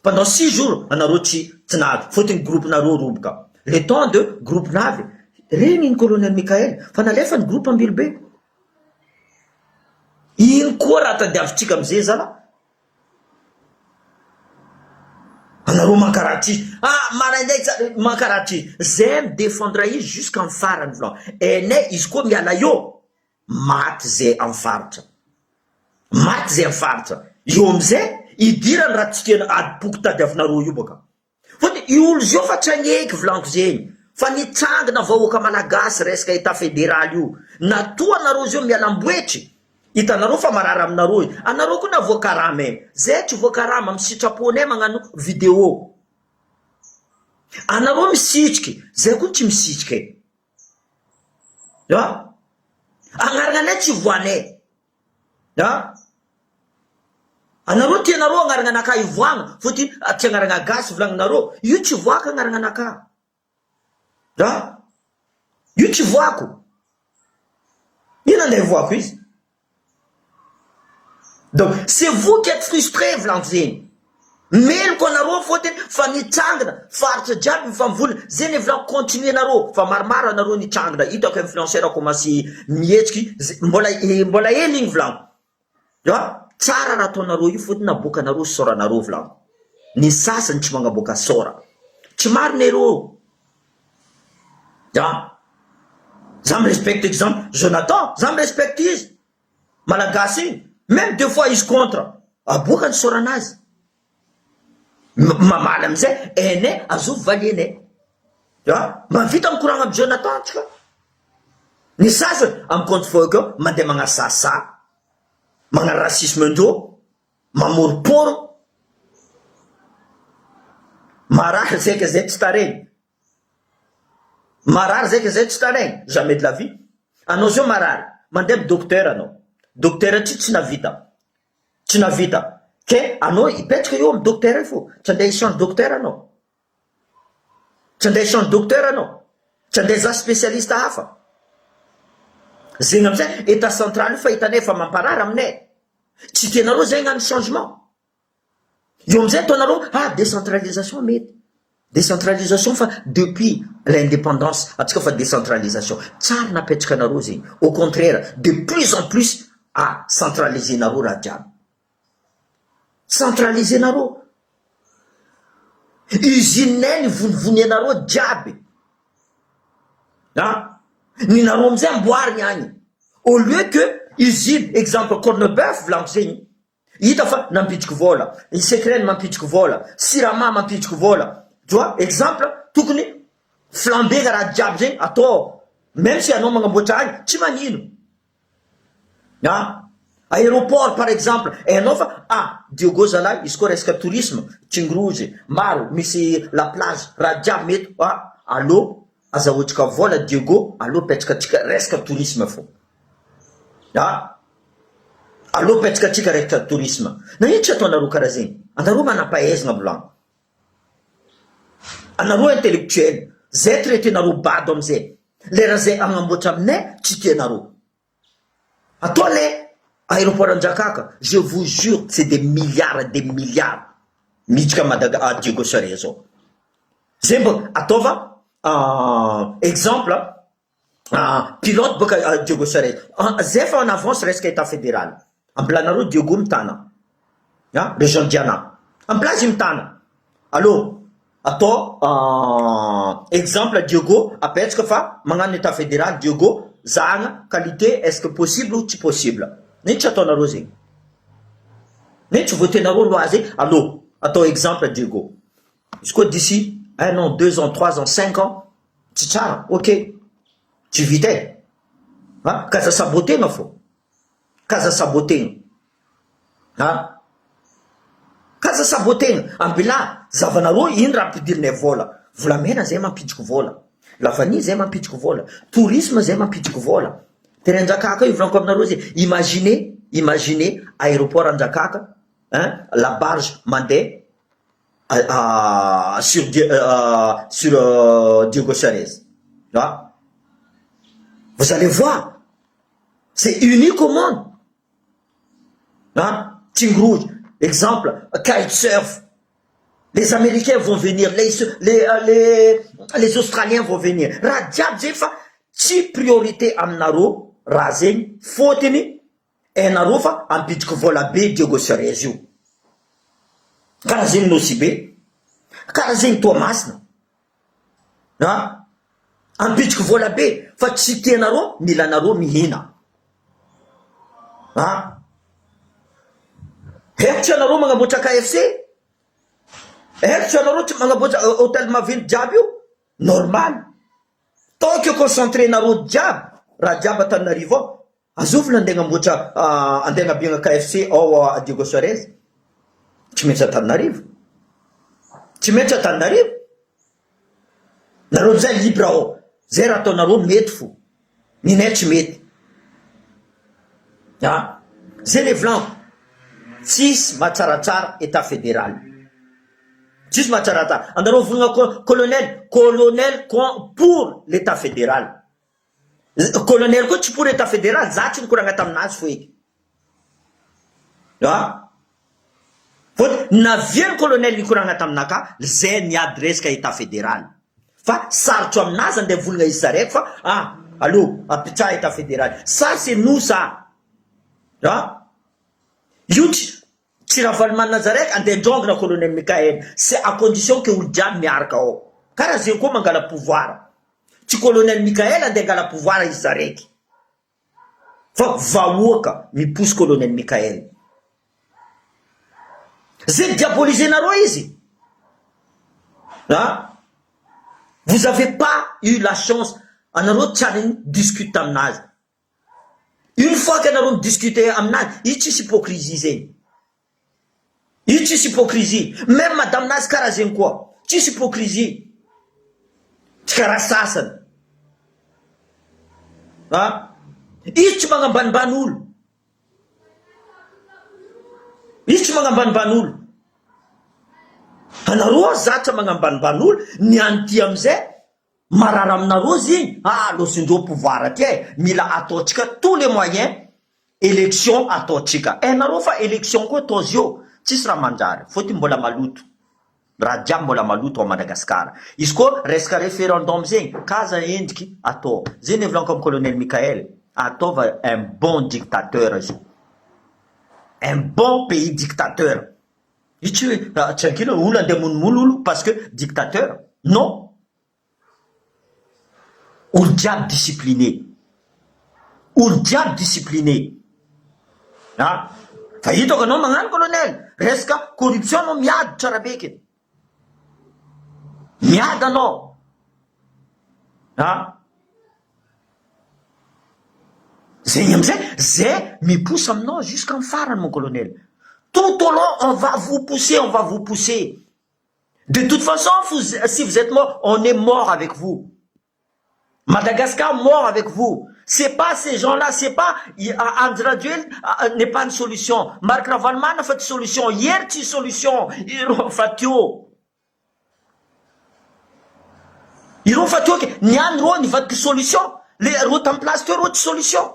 Pendant six jours anareo tsy tsy nahavy fotony groupe nareo roboka le temps de groupe navy regny iny colonel Mickaël fa nalefa ny groupe Ambilobe ino koa raha tadiavintsika amizay zala anareo mankaratsy ah maraindray tsa mankaratsy zay mi defendre izy jusqu'à ny farany volan enay izy koa miala eo Maty zay am faritra. Maty zay am faritra. Eo amizay idirany raha tsy tena adim-poko tadiavinareo io baka. Fotony io olo zio fa tsy agneky volaniko zegny fa nitsangana vahoaka malagasy resaka etat federal io. Natoa anareo zio miala amboetry hitanareo fa marary aminareo io. Anareo koa na voakarama e. Zay tsy voakarama am sitraponay magnano video. Anareo misitriky zay koa tsy misitriky e. A! Agnarana anay tsy voanay. A! Anareo tianareo agnarana anakahy hivoahagna fôtony tsy agnarana gasy volagninareo, io tsy voako agnarana anakahy. A! Io tsy voako. Ino andeha hivoako izy? Donc c'est vous qui etes frustré volaniko zegny, meloko anareo fôtony fa nitsangana faritra jiaby mifamvolagna, zegny le volaniko continuer nareo fa maromaro anareo nitsangana hitako influenceur commence mihetsiky ze mbola mbola hely igny volaniko a, tsara raha ataonareo io fôtony aboakanareo sôranareo volaniko, ny sasany tsy magnaboaka sôra, tsy marina ereo. Za za mi-respecte exemple Jonathan za mi-respecte izy malagasy iny meme deux fois izy contre aboaka ny sôranazy mamaly amizay hainay azovy valianay a mahavita mikoragna amy Jonathan tsika ny sasany amy compte fake eo mandeha magnasasa magnano racisme ndreo mamorompôrogno marary zeky zay tsy taregny Marary zay ka zay tsy taraigny, jamais de la vie, anao zao marary mandeha am docteur anao, docteur ty tsy navita, tsy navita ke anao hipetraka eo am docteur eo fô, tsy andeha hi-change docteur anao, tsy andeha hi-change docteur anao, tsy andeha hizaha spécialiste hafa, zegny amizay etat central io fa hitanay fa mamparary aminay, tsy tianareo zay hagnano changement. Eo amizay ataonareo ah décentralisation mety, décentralisation fa depuis l'indépendance atsika fa décentralisation, tsary napetraka anareo zegny, au contraire de plus en plus ah centraliser-nareo raha jiaby, centraliser-nareo, usine-nay nivonivonianareo jiaby, ah ny nareo amizay amboarigny agny au lieu que usine exemple cornebeuf volaniko zegny. Hita fa nampidiky vola, i Secren mampidiky vola, Sirama mampidiky vola, tu vois, exemple tokony flambena raha jiaby zegny atao même si anao magnamboatra agny tsy magnino a, aeroport par exemple hainao fa ah Diogo zalahy izy koa resaka tourisme Tsingrozy maro misy la plage raha jiaby mety ah allo Azahoantsika vola Diego aleo apetraka tsika resaka tourisme fô a! Aleo apetraka tsika resaka tourisme nagnino tsy ataonareo karaha zegny anareo manampahaizagna volagno anareo intellectuel zay traitenareo bado amizay lera zay agnamboatra aminay tsy tianareo Atao le aéroport Anjakaka, je vous jure c'est des milliards et des milliards miditra Madaga à Diego Suarez zao. Zay mba ataova exemple pilote boka Diego Suarez, zay fa en avance resaka état fédéral, ambilanareo Diego mitana. A région Diana en place i mitana allo atao exemple Diego apetsaka fa magnano état fédéral Diego zahagna qualité est ce que possible ou tsy possible nino tsy ataonareo zegny nino tsy votenareo loi zegny allo atao exemple Diego izy koa d'ici un an deux ans trois ans cinq ans. Tsy tsara, ok, tsy vita e! A! Ka aza saboter-na fô, ka aza saboter-na, a! Ka aza saboter-na, ambilà zavanareo ino raha ampidirinay vôla, volamena zay mampidriky vôla, la vanille zay mampidriky vôla, tourisme zay mampidriky vôla, terrain Anjakaka io volaniko aminareo zay, imaginez, imaginez aéroport Anjakaka ein, la barge mandeha sur sur Diego Suarez ah vous allez voir c'est unique au monde ah Tsingrory exemple kite surf les américains vont venir les les les australiens vont venir raha jiaby zay fa tsy priorité aminareo raha zegny fôtony Hainareo fa ampidiko vola be Diego Suarez io. Karaha zegny Nosy Be, karaha zegny Toamasina. A! Ampidiko vola be fa tsy tianareo mila anareo mihina. A! Haiko tsy anareo magnamboatra KFC, haiko tsy anareo tsy magnamboatra hotel maventy jiaby io, normal. Tant que concentré nareo jiaby raha jiaby Antananarivo ao, Azovy no andeha agnamboatra andeha agnabiagna KFC ao a Diego Suarez? Tsy maintsy Antananarivo. Tsy maintsy Antananarivo. Nareo amizay libre ao. Zay raha ataonareo mety fo. Ninay tsy mety. Ah, zay le volaniko. Tsisy mahatsaratsara Etat fédéral. Tsisy mahatsaratsara. Anareo volagna colonel, colonel pour l'Etat fédéral. Colonel koa tsy pour etat federal, za tsy nikoragna taminazy fo eky a! Fôtony naviany colonel nikoragna taminaka zay niady resaka etat federal fa sarotro aminazy andeha volagna izy zaraiky fa ah allo apitsaha etat federal, ça c'est nous ça a! Io tsy tsy Ravalomanana zaraiky andeha androngona colonel Mickaël c'est à condition que olo jiaby miaraka ao, karaha zegny koa mangala pouvoir. Tsy colonel Mickaël andeha angala pouvoir izy zaraiky fa vahoaka miposy colonel Mickaël. Zay diaboliser nareo izy ah! Vous avez pas eu la chance anareo tsy ary ni discute taminazy. Une fois que nareo mi discuter aminazy, io tsisy hypocrisie zegny. Io tsisy hypocrisie. Même madame nazy karaha zegny koa. Tsisy hypocrisie. Tsy karaha sasany. Ah! Izy tsy magnambanimbany olo. Izy tsy magnambanimbany olo. Anareo zatra magnambanimbany olo, ny any ty amizay Marary aminareo zegny ah lôsindreo pouvoir aty eh mila ataontsika tous les moyens élection ataontsika hainareo fa élection koa atao zio tsisy raha manjary fôtony mbola maloto raha jiaby mbola maloto ao Madagascar izy koa resaka référendum zegny k'aza endriky atao zegny ny volaniko am colonel Mickaël ataova un bon dictateur zio un bon pays dictateur Io tsy hoe tsy ankila olo andeha hamonomono olo parce que dictateur non! Olo jiaby discipliné, olo jiaby discipliné ah! Fa hitako anao magnano colonel, resaka corruption anao miady tsara be eky, miady anao ah! Zegny amizay, zay miposa aminao jusqu'am farany mon colonel, tout au long on va vous pousser, on va vous pousser, de toute façon si vous etes mort, on est mort avec vous, Madagascar mort avec vous, c'est pas ces gens là, c'est pas Andry Rajoelina n'est pas une solution, Marc Ravalomanana fa tsy solution, Hery tsy solution, ireo fa teo. Ireo fa teo ke, ny any reo nivadiky solution, le reo tam place teo reo tsy solution.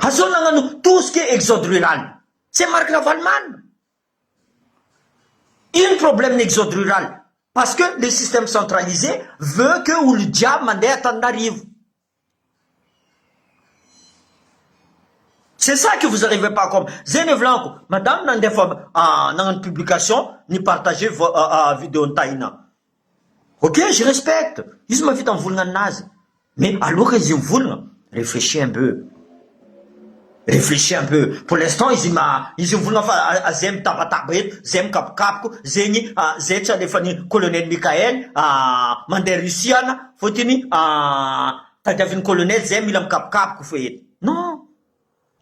Azao nagnano tout ce qui est exode rural, c'est Marc Ravalomanana. Ino problème ny exode rural? Parce que le système centralisé veut que olo jiaby mandeha Antananarivo. C'est ça que vous arrivez pas à comprendre. Zay ny volaniko, madame nandefa nagnano publication ni partager vidéo ny Tahina. Ok, je respecte. Izy mahavita mivolagna ninazy. Mais aloka izy mivolagna, réfléchis un peu. Réfléchis un peu, pour l'instant izy ma izy mivolagna fa zay mitabataba eto, zay mikapokapoko, zegny zay tsy alefan'i colonel Mickaël mandeha Russie ana fôtony tadiavin'i colonel zay mila mikapokapoko fo eto. Non!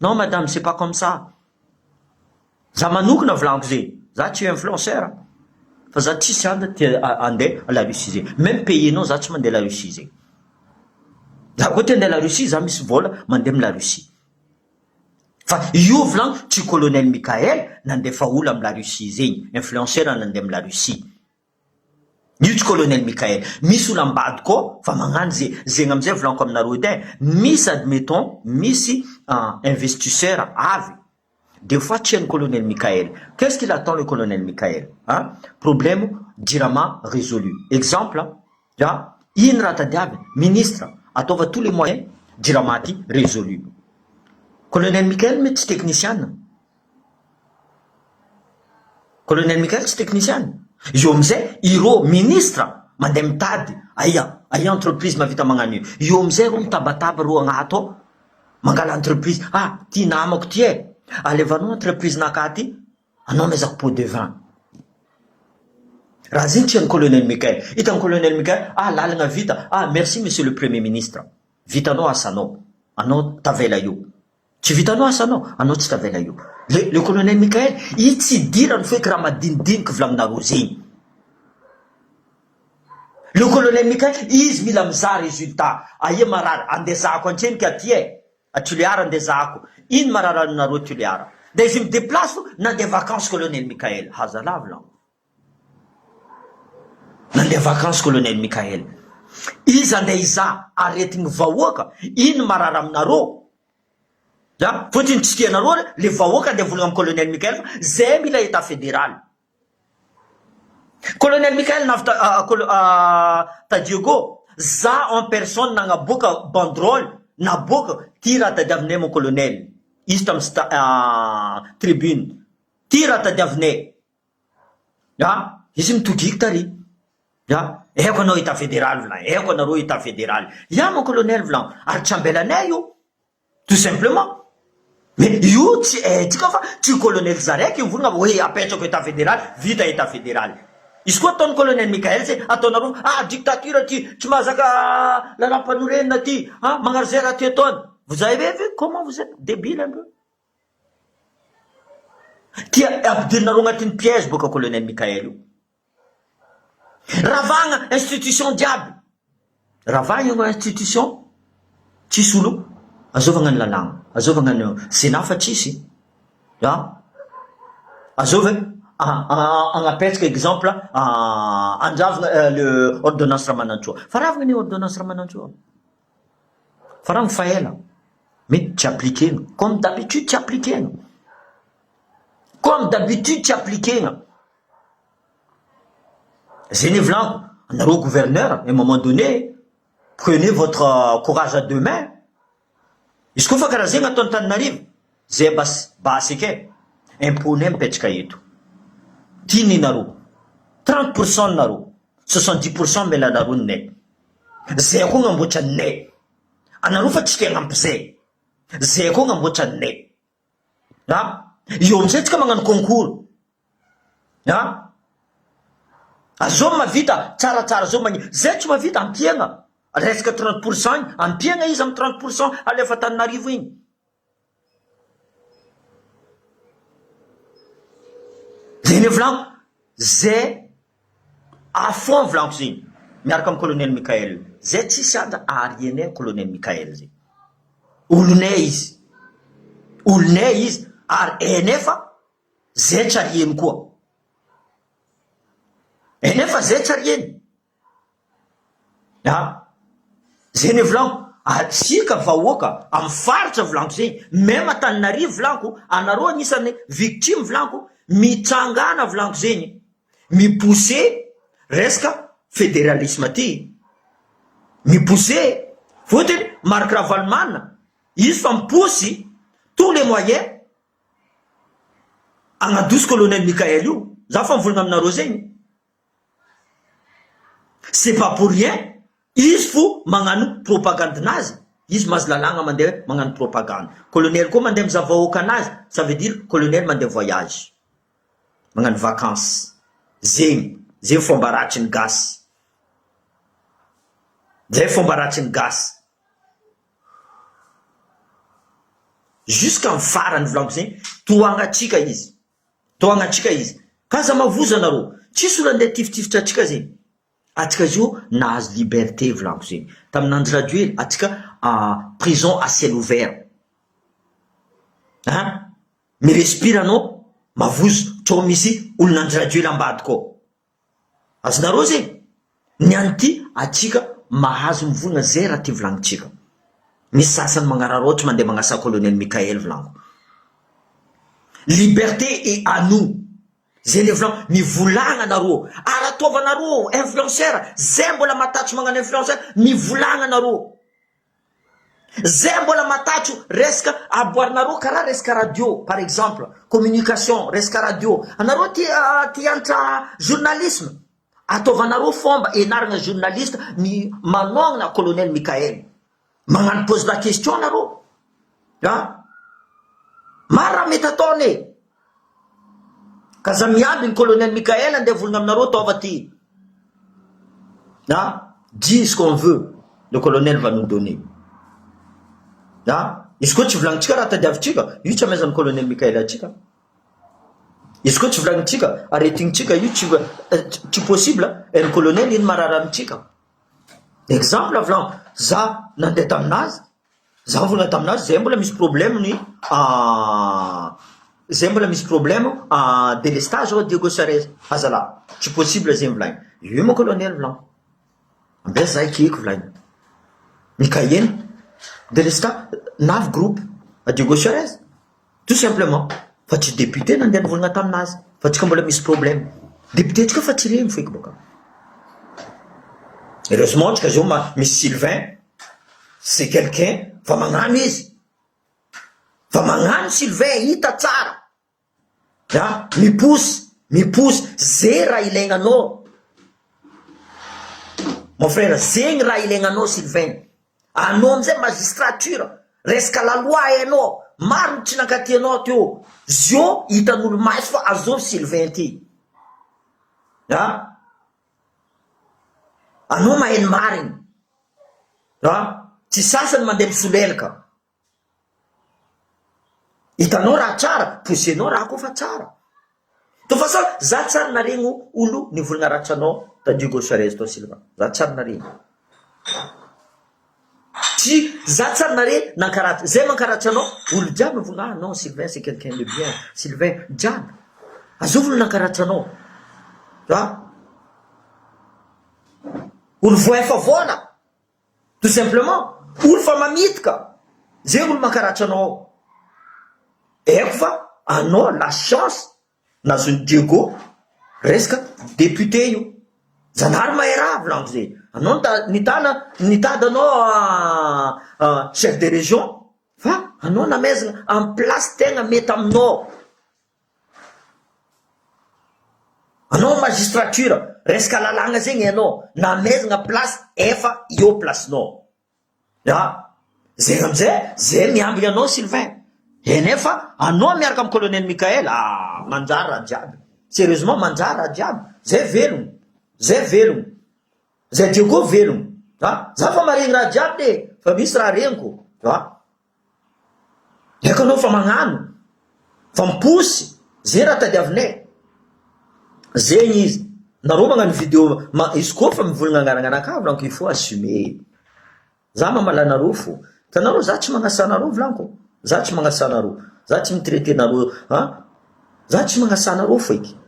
Non madame c'est pas comme ça. Za manokana volaniko zegny, za tsy influenceur fa za tsisy andra tia andeha la Russie zegny, même payer-nao za tsy mandeha la Russie zegny. Za koa te handeha la Russie za misy vola mandeha am la Russie. Fa io volaniko tsy colonel Mickaël nandefa olo am la Russie zegny, influenceur nandeha am la Russie. Io tsy colonel Mickaël, misy olo ambadika ao fa magnano ze, zegny amizay volaniko aminareo edy ein, misy admettons misy investisseur avy Des fois tsy hain'i colonel Mickaël. Qu'est-ce qu'il attend le colonel Mickaël hein? Problème jirama résolu. Exemple a, ino raha tadiaviny? Ministre, ataova tous les moyens jirama ty résolu. Colonel Mickaël mety tsy techniciana. Colonel Mickaël tsy techniciana. Io amizay ireo ministre mandeha mitady aia aia entreprise mahavita magnano io. Io amizay reo mitabataba reo agnato ao. Mangala entreprise, ah ty namako ty e, alevanao entreprise naka ty, anao amezako pot de vin. Raha zegny tsy hain'i colonel Mickaël, hitan'i colonel Mickaël, ah lalagna vita, ah merci monsieur le premier ministre, vitanao asanao, anao tavela eo. Tsy vitanao asanao, anao tsy tavela eo. Le le colonel Mickaël, i tsy idirany feky raha madinidiniky volagninareo zegny. Le colonel Mickaël, izy mila mizaha résultat, aia marary, andeha zahako antseniky aty e, a Tulear andeha zahako, ino marary aminareo Tulear? De izy mi-déplace fo, nandeha vacances colonel Mickaël, hazalahy volagno. Nandeha vacances colonel Mickaël, izy andeha hizaha aretigny vahoaka, ino marary aminareo? A, fotony tsy tianareo le vahoaka andeha volagna amy colonel Mickaël fa zay mila état fédéral. Colonel Mickaël navy ta Diego, za en personne nagnaboaka banderole naboaka ty raha tadiavinay mon colonel, izy tamy tribune, ty raha tadiavinay, a izy mitogiky tary, a haiko anao état fédéral volagny, haiko anareo état fédéral, ya mon colonel volagny, ary tsy ambelanay io. Tout simplement. Mais io tsy haintsika fa tsy colonel zaraiky mivolagna hoe apetrako état fédéral, vita état fédéral. Izy koa ataon'ny colonel Mickaël zay ataonareo ah dictature ty, tsy mahazaka lalam-panorenana ty, ah magnano zay raha ty ataony. Vous avez vu comment vous êtes débile un peu? Tia ampidirinareo agnatin'ny piège boka colonel Mickaël io. Ravagna institution jiaby. Ravagna io institution, tsisy olo azovagna ny lalàgna, azovagna ny sénat fa tsisy. A azovy agnapetraka exemple andravagna le ordonnance Ramanantsoa. Fa ravagna ny ordonnance Ramanantsoa. Fa ravagna fa ela. Mais tsy appliquena. Comme d'habitude tsy appliquena. Comme d'habitude tsy appliquena. Zay ny volaniko, anareo gouverneur, à un moment donné, prenez votre courage à deux mains. Izy koa fa karaha zegny ataon'ny Tananarivo, zay basy basy eky e, impôt-nay mipetraka eto. Ty ninareo, 30 pourcent nareo, 70 pourcent melanareo ninay. Zay koa gnamboatra ninay. Anareo fa tsy te hagnampy zay. Zay koa gnamboatra ninay. A eo amizay tsika magnano concours. A azao mahavita tsaratsara zao magni zay tsy mahavita ampiagna resaka 30 pourcent igny ampiagna izy amy 30 pourcent alefa Tananarivo igny. Zay ny volaniko, zay à fond volaniko zegny miaraka amy colonel Mickaël zay tsisy andra arianay colonel Mickaël zay. Olonay izy, olonay izy ary hainay fa zay tsy arieny koa. Hainay fa zay tsy arieny. A zay ny volaniko, atsika vahoaka amy faritra volaniko zegny, même Antananarivo volaniko, anareo anisan'ny victime volaniko, mitsangana volaniko zegny, mi-pousser resaka fédéralisme ty, mi-pousser, fôtony Marc Ravalomanana izy fa miposy tous les moyens agnadosy colonel Mickaël io, za fa mivolagna aminareo zegny. C'est pas pour rien izy fo magnano propagande-nazy. Izy mahazo lalàgna mandeha magnano propagande. Colonel koa mandeha mizaha vahoaka anazy, ça veut dire colonel mandeha voyage. Magnano vacances. Zegny, zegny fomba ratsin'ny gasy. Zay fomba ratsin'ny gasy. Jusqu'à ny farany volaniko zegny, tohagnatsika izy. Tohagnatsika izy. K'aza mavozo anareo. Tsisy olo andeha hitifitifitra antsika zegny. Atsika zio nahazo liberté volaniko zegny. Tamin'ny Andry Rajoely atsika prison à ciel ouvert. An! Mi-respire anao, mavozo, tsao misy olon'Andry Rajoely ambadika ao. Azonareo zegny? Ny an'ity atsika mahazo mivolagna zay raha ty volagnintsika. Misy sasany magnararaotra mandeha magnasa colonel Mickaël volaniko. Liberté est à nous. Zay le volagno, mivolagna nareo, ary ataovanareo influenceur, zay mbola matatry magnano influenceur, mivolagna nareo. Zay mbola matatro resaka aboarinareo karaha resaka radio par exemple, communication, resaka radio, anareo tia tia hianatra journalisme, ataovanareo fomba enarana journaliste ny manohagna colonel Mickaël. Magnano pose la question nareo a! Maro raha mety ataony e! Ka za miandry ny colonel Mickaël andeha volagna aminareo ataova ty a! Dis ce qu'on veut le colonel va nous donner a! Izy koa tsy volagnintsika raha tadiavintsika io tsy amaizan'ny colonel Mickaël antsika, izy koa tsy volagnintsika aretignintsika io tsy tsy possible ny colonel ino marary amintsika. Exemple vlan, za nandeha taminazy, za nivolagna taminazy zay mbola misy problème ny zay mbola misy problème délestage ao Diego Suarez, azalahy tsy possible zegny volagniny, io manko aloha anie vlan, ambesa za ekeko volagniny, ny cahier-ny délestage navy groupe à Diego Suarez. Tout simplement fa tsy député nandeha nivolagna taminazy fa tsika mbola misy problème député tsika fa tsy regny feky boka heureusement tsika zao ma misy Sylvain c'est quelqu'un fa magnano izy fa magnano Sylvain hita tsara a miposy miposy ze raha ilaignanao mon frère zegny raha ilaignanao Sylvain Anao amizay magistrature, resaka la loi hainao, maro ny tsy nankaty anao teo, zio hitan'olo maso fa azovy Sylvain ty a! Anao mahay ny marigny a! Tsy sasany mandeha misolelaka, hitanao raha tsara, poussenao raha koa fa tsara. Toute façon za tsary naregny olo nivolagna ratsy anao ta Diego Suarez tao Silva za tsary naregny tsy za tsary nare nankaratsy zay mankaratsy anao olo jiaby mivolagna ah non Sylvain c'est quelqu'un de bien Sylvain jiaby azovy olo nankaratsy anao ah olo voahefa vola Tout simplement olo fa mamidika zay olo mankaratra anao ao haiko fa anao la chance nazon'i Diego resaka député io zanahary mahay raha volaniko zay anao nitana nitady anao chef de région fa anao namezana amy place tegna mety aminao. Anao magistrature, resaka lalàgna zegny hainao, namezagna place efa eo place-nao, a zegny amizay zay miambigny anao Sylvain, enefa anao miaraka amy colonel Mickaël ah manjary raha jiaby, serieusement manjary raha jiaby, zay velogno, zay velogno, zay Diego velogno, a za fa maregny raha jiaby le fa misy raha regniko a. Haiko anao fa magnano, fa miposy, zay raha tadiavinay, zegny izy, nareo magnano video ma- izy koa fa mivolagna agnarana volaniko il faut assumer, za mamala anareo fô, hitanareo za tsy magnasa anareo volaniko, za tsy magnasa anareo, za tsy mi-traiter nareo an, za tsy magnasa anareo feky,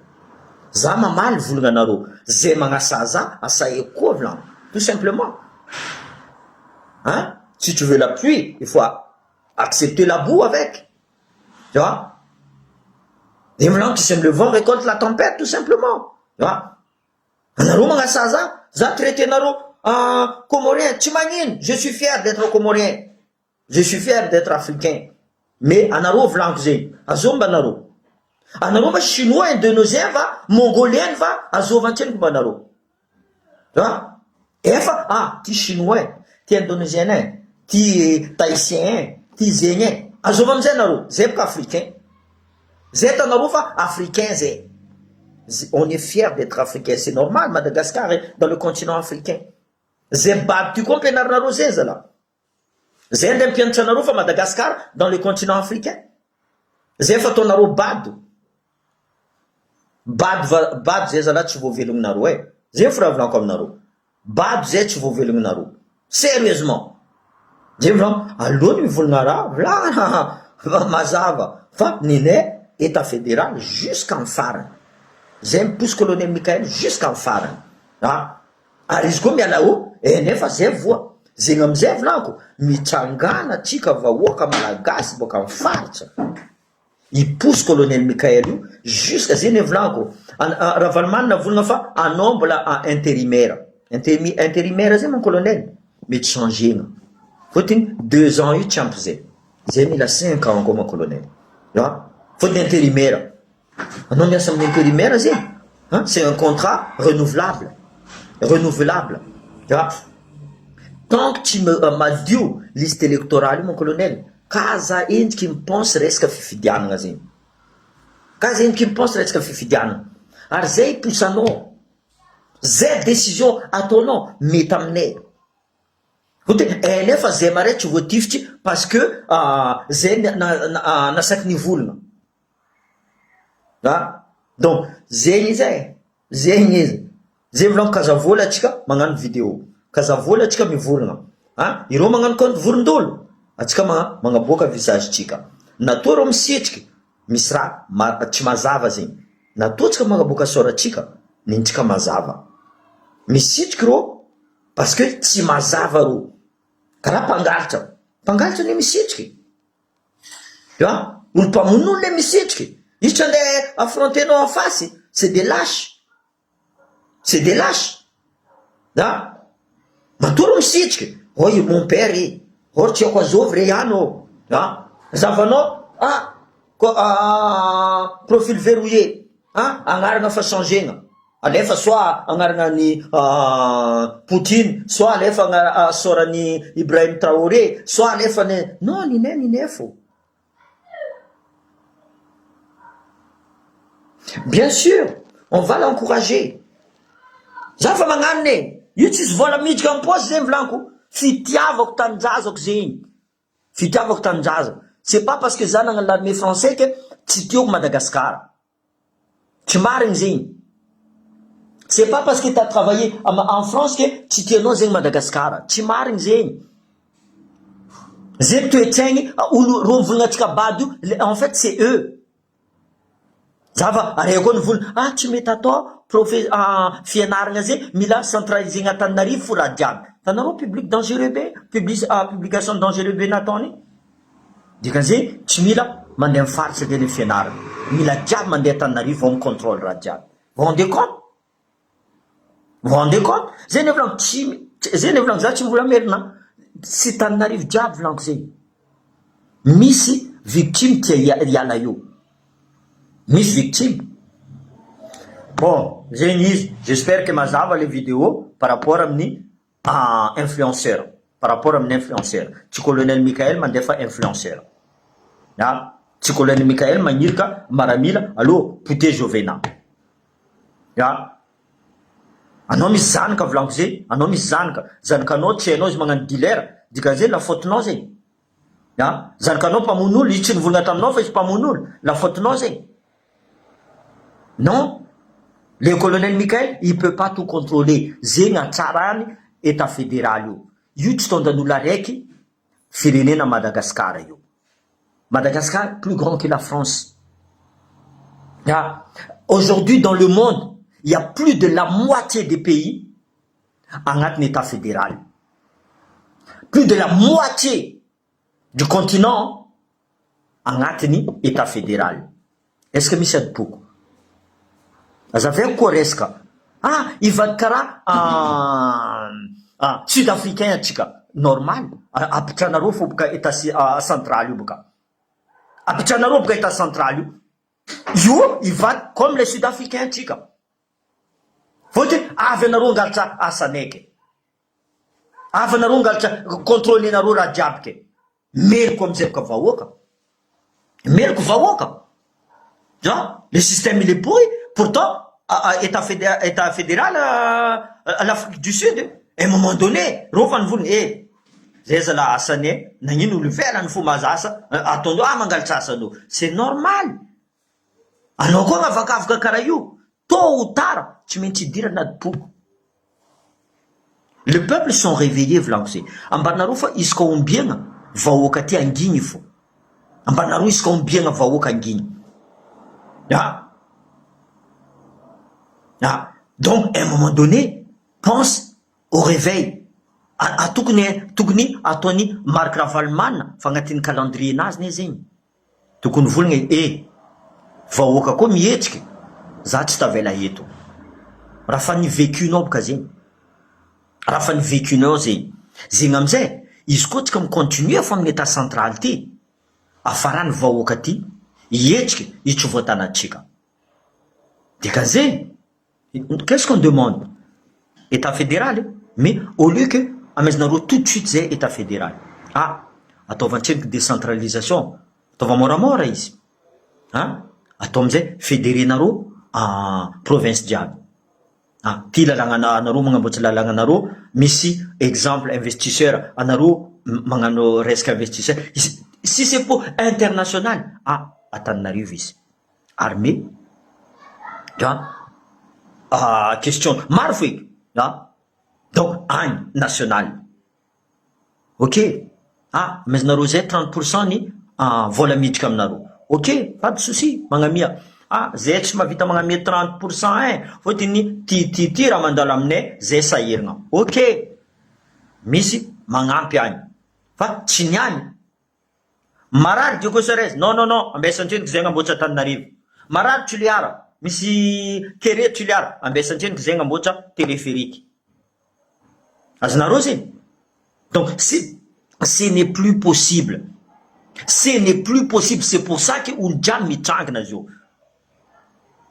za mamaly volagna anareo, zay magnasa za asaeko koa volaniko, tout simplement an. Si tu veux la pluie il faut accepter la boue avec tu vois et maintenant qui sème le vent récolte la tempête tout simplement tu vois anareo magnasa za za traité nareo comorien tsy magnino je suis fier d'être comorien je suis fier d'être africain mais anareo volaniko zegny azomba anareo anareo ma chinois indonésien va mongolien va azova antseniko mba anareo A! Efa ah ty chinois e, ty indonesiens e, Ty Tahitien, ty zegny e. Azova amizay nareo, zay boka africain. Zay hitanareo fa africain zay. On est fier d'etre africain, c'est normal, Madagascar est dans le continent africain. Zay bado ty koa ampianarinareo zay zala. Zay ndray mpianatra anareo fa Madagascar dans le continent africain. Zay fa ataonareo bado. Bado va bado zay zalahy tsy voavelogninareo e. Zay fo raha volaniko aminareo. Bado zay tsy voavelogninareo. Sérieusement. Zay volaniko, aleo ny mivolagna raha, volagna mazava fa nenay Etat fédéral jusqu'en farany. Zay miposy colonel Mickaël jusqu'en farany. Ah. Ary izy koa miala eo eh nefa zay voa zegny amizay volaniko mitsangana tsika vahoaka malagasy boaka am faritra hiposy colonel Mickaël io jusqu'à zay ne volaniko Ravalomanana volagna fa anao mbola intérimaire intérimaire zay mon colonel mety changena fôtony deux ans io tsy ampy zay zay mila cinq ans koa mon colonel a fôtony intérimaire Anao miasa amin'ny intérimaire zegny an, c'est un contrat renouvelable, renouvelable a, tant que tsy madio liste électorale io mon colonel ka aza endriky mi-pense resaka fifidianana zegny, ka aza endriky mi-pense resaka fifidianana, ary zay hiposanao, zay décision ataonao mety aminay, Kote eh nefa zay mare tsy voatifitry parce que zay nasaky nivolagna a donc zegny izy e zegny izy zay volaniko kazavola atsika magnano video kazavola atsika mivolagna a ireo magnano compte vorondolo atsika magnaboaka visage tsika natoa reo misitriky misy raha ma- tsy mazava zegny natoa tsika magnaboaka sôratsika nentsika mazava misitriky reo Parce que tsy mazava ro. Karaha mpangalatra. Mpangalatra anie misitriky e. Tu vois? Olo mpamono olo le misitriky. Izy tsy andeha affronter-nao en face. C'est des lâches. C'est des lâches. A! Matoa reo misitriky. Hoy mon père e. Or tsy haiko azovy re ihany ô. A! Zavanao ah ko profil verrouillé. Ah agnarana fa changer-na. Alefa soit agnarana an'i Poutine, soit alefa agna sort an'i Ibrahim Traoré, soit alefa ny non ninay ninay fô. Bien sûr, on va l'encourager. Za fa magnano e, io tsisy vola miditra am-paosy zegny volaniko, fitiavako tanindrazako zegny, fitiavako tanindrazako, c'est pas parce que za nagnano l'armée français que tsy tiako Madagascar. Tsy marigny zegny. C'est pas parce que t'as travaillé en France que tsy tianao zegny Madagascar. Tsy marigny zegny. Zegny toe-tsaigny olo reo mivolagna antsika bado io en fait c'est eux. Za fa are koa nivolagna ah tsy mety atao profe fianaragna zegny mila centralisena Antananarivo fo raha jiaby. Hitanareo public dangereux be publi- publication dangereux be nataony igny. Dikan'izay tsy mila mandeha am faritra ve le fianarana, mila jiaby mandeha Antananarivo vao mi controle raha jiaby, vous rendez compte? Vous rendez compte? Zay ne volaniko tsy zay ne volaniko za tsy mbola merina, tsy Tananarivo jiaby volaniko zay, misy victime tia hiala eo, misy victime, bon zegny izy, j'espère que mazava le vidéo par rapport amin'ny influenceur par rapport amin'ny influenceur tsy colonel Mickaël mandefa influenceur a tsy colonel Mickaël magnirika maramila allo pote Jovena a anao misy zanaka volaniko zay anao misy zanaka zanakanao tsy hainao izy magnano dealer dikan'izay la faute nao zay a zanakanao mpamono olo izy tsy nivolagna taminao fa izy mpamono olo la faute nao zay Non, le colonel Mickaël il peut pas tout controler, zegny hatsarany etat federal io, io tsy tondan'olo araiky firenena Madagascar io, Madagascar plus grand que la France, ah aujourd'hui dans le monde il ya plus de la moitié des pays agnatiny etat federal, plus de la moitié du continent agnatiny etat federal. Est ce que misy adipoko? Azavaiko koa resaka ah hivady karaha sud africain atsika normal apitranareo fo boka etat central io boka apitranareo boka etat central io io hivady comme les sud africain atsika fôtony avy anareo angalatra asanaiky. Hafa nareo ngalatra contrôler nareo raha jiaby ke. Meloko amizay boka vahoaka. Meloko vahoaka. An, le système il est pourri, pourtant etat fédéral etat fédéral l'Afrique du Sud, un moment donné reo fa nivolagna eh zay zala asany eh, nagnino olo ivelany fo mahazo asa ataondreo ah mangalatra asanao, c'est normal, anao koa magnavakavaka karaha io, tôt ou tard tsy maintsy hidirana adi-poko. Le peuple sont réveillés volaniko zay. Ambaranareo fa isaka ombiagna vahoaka aty angigny fo. Ambaranareo isaka ombiagna vahoaka angigny. Ah! Ah! Donc un moment donné pense au réveil. A tokony tokony ataony Marc Ravalomanana fa agnatin'ny calendrier nazy ne zegny. Tokony volagna e eh! Vahoaka koa mihetsika za tsy tavela eto. Raha fa ny vécu-nao boka zegny, raha fa ny vécu-nao zegny, zegny amizay izy koa tsika mi-continuer fo amin'ny etat central ty, afarany vahoaka ty hihetsika io tsy voatanantsika. Dikan'izegny Qu'est-ce qu'on demande? Etat fédéral mais au lieu que amezanareo tout de suite zay etat fédéral ah ataova antsendriky décentralisation ataova moramora izy ah atao amizay fédérer-nareo province jiaby ah ty lalàgna anareo magnamboatra lalàgna anareo misy exemple investisseur anareo magnano resaka investisseur si c'est pour international ah Antananarivo izy. Armée a question maro fo eky a donc agny national ok ah amezanareo zay 30 pour cent ny vola miditra aminareo ok pas de souci magnamia ah zay tsy mahavita magnamia 30 pour cent ein fôtony ty ty ty raha mandalo aminay zay sahiragna ok misy magnampy agny fa tsy ny agny Marary Diego Suarez, non non non, ambesan-dreniko zay agnamboatra Antananarivo. Marary Tuliara, misy kere Tuliara, ambesan-dreniko zay agnamboatra téléphérique. Azonareo zegny? Donc c'est ce n'est plus possible, ce n'est plus possible, c'est pour ça que olo jiaby mitrangina zao.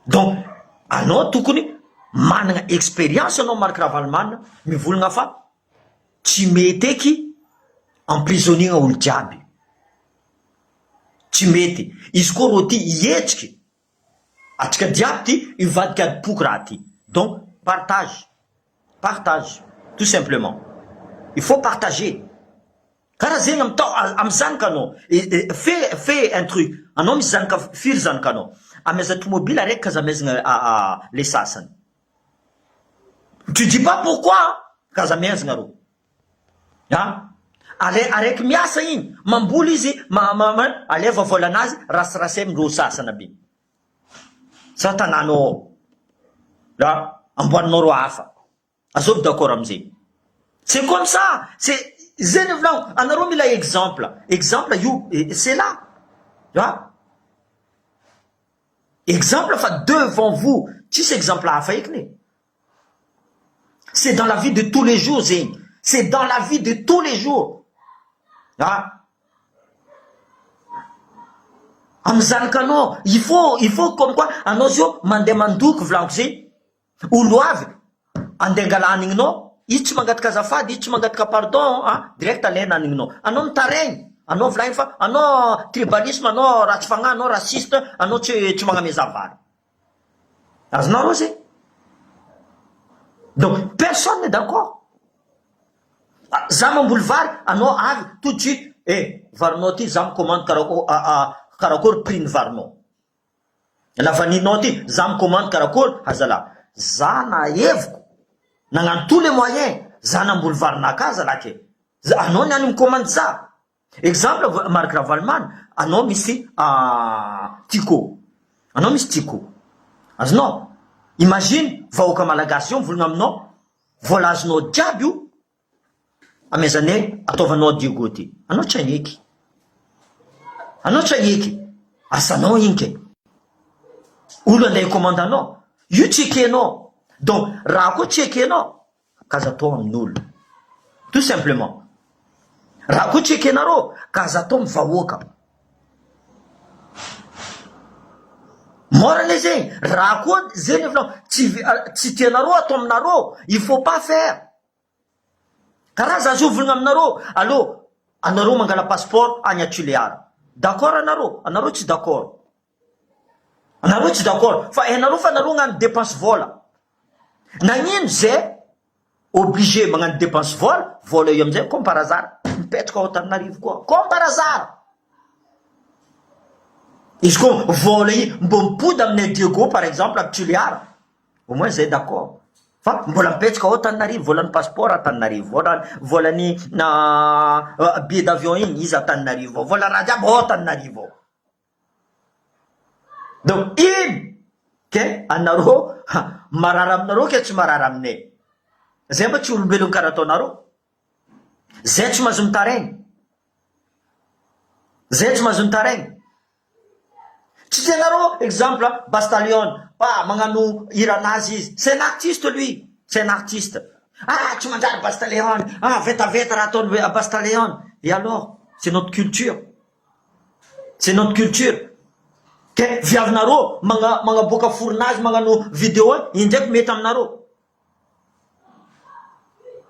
Donc anao tokony managna expérience anao Marc Ravalomanana mivolagna fa Tsy mety eky emprisonner olo jiaby. Tsy mety. Izy koa rô ty hihetsiky, atsika jiaby ty hivadika adim-poko raha ty. Donc partage, partage tout simplement. Il faut partager. Karaha zegny amy tao amy zanakanao, fais fais un truc, anao misy zanaka firy zanakanao? Amaiza tomobile araiky ka aza amaizagna le sasany. Tu dis pas pourquoi ka aza miezagna rô a! Ale araiky miasa igny mamboly izy ma ma ma aleva vôlanazy rasirasay amindreo sasany aby sa tanànao ao a amboarinao rô hafa azovy d'accord amizay c'est comme ça c'est zay ny volagniko anareo mila exemple exemple io c'est là a. Exemple fa devant vous tsisy exemple hafa ekiny e! C'est dans la vie de tous les jours zegny, c'est dans la vie de tous les jours ah! Amy zanakanao il faut il faut comme quoi anao zao mandeha mandoky volaniko zay Olo avy andeha angala hanigninao, izy tsy mangataka azafady, izy tsy mangataka pardon an, direct alaina hanigninao. Anao mitaraigny, anao volagny fa anao tribalisme, anao ratsy fagnahy, anao raciste, anao tsy tsy magnameza vary. Azonao rô zay? Donc personne n'est d'accord. Za mamboly vary, anao avy tout de suite, eh varinao ty za mi-commande karakôry karakôry prix ny varinao. Lavanillenao ty za mi-commande karakory azala za naheviko nagnano tous les moyens za namboly varinaka zala ke za anao niany mi-commande za exemple Marc Ravalomanana anao misy Tiko anao misy Tiko azonao imagine vahoaka malagasy io mivolagna aminao vola azonao jiaby io Amezane ataovanao Diego ty. Anao tsy haneky. Anao tsy haneky. Asanao iny ke. Olo andeha hi-commande anao. Io tsy ekenao. Donc raha koa tsy ekenao, ka aza atao amin'olo. Tout simplement. Raha koa tsy ekenareo, ka aza atao amin'ny vahoaka. Mora anie zegny. Raha koa zegny ny volagno, tsy tsy tianareo atao aminareo, il faut pas faire. Karaha za zao volagna aminareo, allo anareo mangala passeport any a Tulear, d'accord anareo? Anareo tsy d'accord, anareo tsy d'accord fa hainareo fa anareo agnano depense vola, nagnino zay obligé magnano depense vola, vola io amizay comme par hasard mipetraka ao Antananarivo koa, comme par hasard, izy koa vola io mbô mipody aminay Diego par exemple a Tulear. Au moins zay d'accord fa mbola mipetraka ao Antananarivo volan'ny passeport Antananarivo vola volan'ny billet d'avion iny izy Antananarivo ao vola raha jiaby ao Antananarivo ao donc ino ke anareo marary aminareo ke tsy marary aminay zay mba tsy olombelogno karaha ataonareo zay tsy mahazo mitaraigny zay tsy mahazo mitaraigny Tsy tianareo exemple Basta Lion ah magnano hiranazy izy c'est un artiste lui c'est un artiste ah tsy manjary Basta Leon ah vetaveta raha ataony Basta Leon et alors c'est notre culture c'est notre culture ke viavinareo magna magnaboaka forinazy magnano video iny ndraiky mety aminareo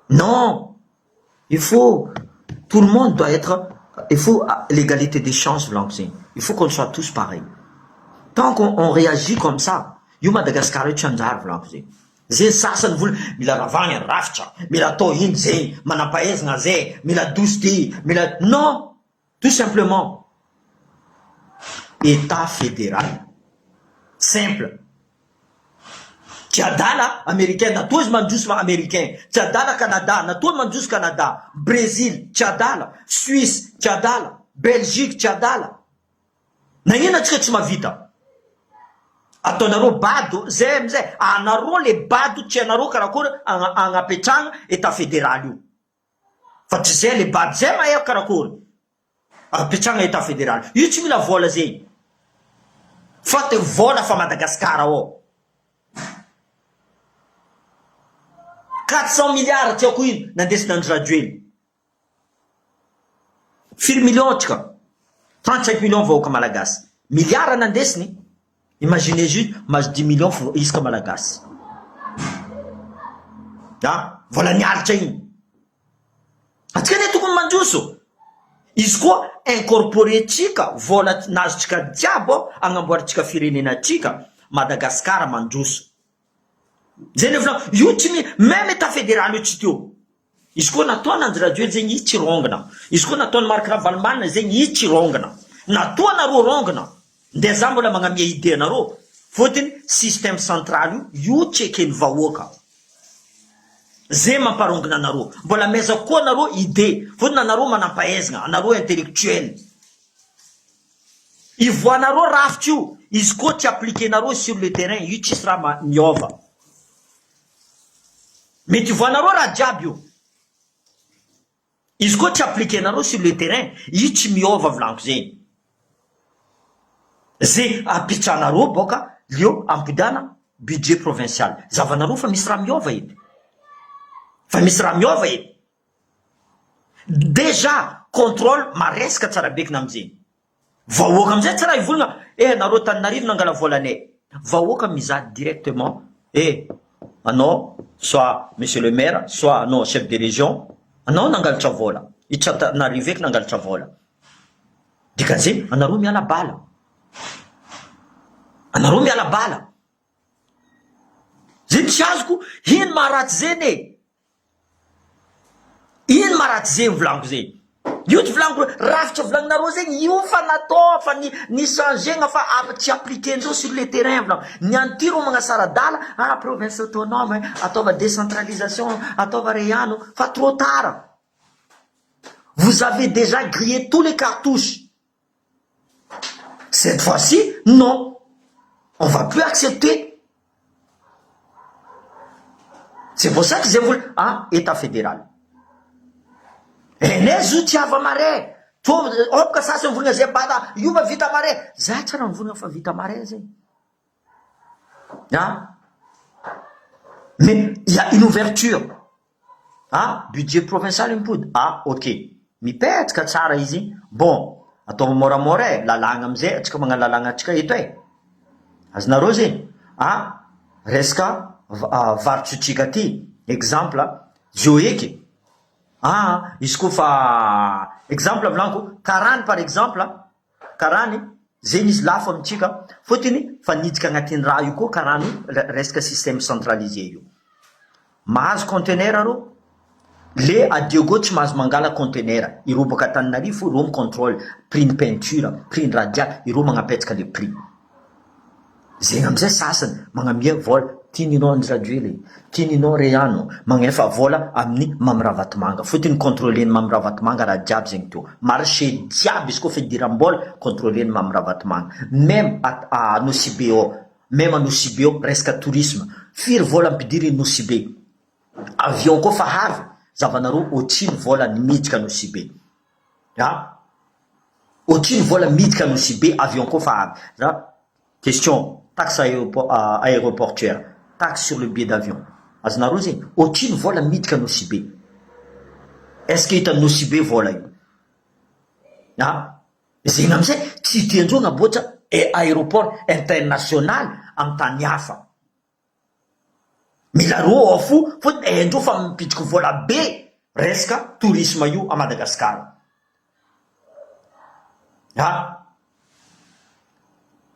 Non il faut tout le monde doit être il faut l'égalité des chances volaniko zegny il faut qu'on soit tous pareil tant qu'on réagit comme ça io Madagascar io tsy hanjary volaniko zegny ze sasany vola mila ravagna rafitra mila atao ino zegny manampahaizana zay mila dosy ty mila non tout simplement Etat fédéral simple Tsy adala américain natoa izy mandroso fa américain tsy adala Canada natoa mandroso Canada Brésil tsy adala Suisse tsy adala Belgique tsy adala nagnino atsika tsy mahavita ataonareo bado zay amizay anareo le bado tsy anareo karakory agnapetrahana Etat fédéral io fa tsy zay le bado zay mahay karakory Apetrahana etat federal. Io tsy mila vola zegny. Fa te vola fa Madagascar ao. 400 milliards tsy haiko ino nandesina Andry Rajoelina. Firy millions tsika? 35 millions vahoaka malagasy. Milliards nandesiny. Imaginez juste mahazo dix millions fo isaka malagasy. Ah, vola nialitra igny. Atsika anie tokony mandroso. Izy koa incorporer tsika vola nazotsika jiaby ao agnamboarintsika firenena tsika, Madagascar mandroso. Zay le volagno, io tsy mi même etat federal io tsy teo. Izy koa nataon Andry Rajoely zegny izy tsy rongona. Izy koa nataon Marc Ravalomanana zegny izy tsy rongona. Natoa nareo rongona. Ndeha za mbola magnamia idée anareo. Fotony système central io, io tsy eken'ny vahoaka. Ze mamparongona anareo. Mbola amezako koa anareo idée. Fotony anareo manampahaizagna, anareo intellectuel. Ivoahanareo rafitra io, izy koa tsy appliquer-nareo sur le terrain, io tsisy raha miova. Mety ivoahanareo raha jiaby io. Izy koa tsy appliquer-nareo sur le terrain, io tsy miova volaniko zegny. Ze apitranareo boka leo ampodiana budget provincial. Zavanareo fa misy raha miova eto. Fa misy raha miova eto. Déjà contrôle maresaka tsara bekina amizegny. Vahoaka amizay tsy raha hivolagna eh nareo Antananarivo nangala volanay. Vahoaka mizaha directement eh anao soit monsieur le maire soit anao chef de région anao nangalatra vola. I tsy Antananarivo eky nangalatra vola. Dikan'izay anareo miala bala. Anareo miala bala. Zay tsy azoko ino maharatsy zeny e. Ino ma ratsy zegny volaniko zegny? Io tsy volaniko rafitra volagninareo zegny io fa natao fa ni ni changer-gna fa tsy appliquer-ndreo sur le terrain volaniko. Ny an'ity rô magnasara-dala ah province autonome ataova décentralisation ataova re ano fa trop tard. Vous avez déjà grillé tous les cartouches. Cette fois ci non on va plus accepter c'est pour ça que zay vola ah etat federal enay zo tsy ava mare to opka sasany mivolagna zay bada io fa vita mare za tsy raha mivolagna fa vita mare zay ah mais il y a une ouverture Ah budget provincial mipody ah ok mipetraka tsara izy bon ataovy moramora e lalàgna amizay atsika magnano lalàgna atsika eto e azonareo zegny ah resaka varotrotsika ty exemple zao eky. Aa izy koa fa exemple volaniko karany par exemple karany zegny izy lafo amintsika fôtony fa niditra agnatin'ny raha io koa karany resaka système centralisé io mahazo conteneur reo le à Diego tsy mahazo mangala conteneur ireo boaka Antananarivo fo ireo mi controle prix ny peinture prix ny raha jiaby ireo magnapetsaka le prix. Zegny amizay sasany magnamia vola ty ninao Andry Rajoely ty ninao Reano magnefa vola aminy Mamy Ravatomanga fotony contrôler ny Mamy Ravatomanga raha jiaby zegny teo marché jiaby izy koa fidiram-bola contrôler ny Mamy Ravatomanga même à Nosy Be ao même à Nosy Be ao resaka tourisme firy vola ampidiriny Nosy Be avion koa fa avy zavanareo otrino vola ny miditra Nosy Be a otrino vola miditra Nosy Be avion koa fa avy za question taxe aéroportuaire taxe sur le billet d'avion azonareo zegny otrino vola miditra Nosy Be est ce que hitan'i Nosy Be vola io a zegny amizay tsy tiandreo agnaboatra aéroport international amy tany hafa mila reo ao fo fôtony haindreo fa mipitriky vola be resaka tourisme io a Madagasikara a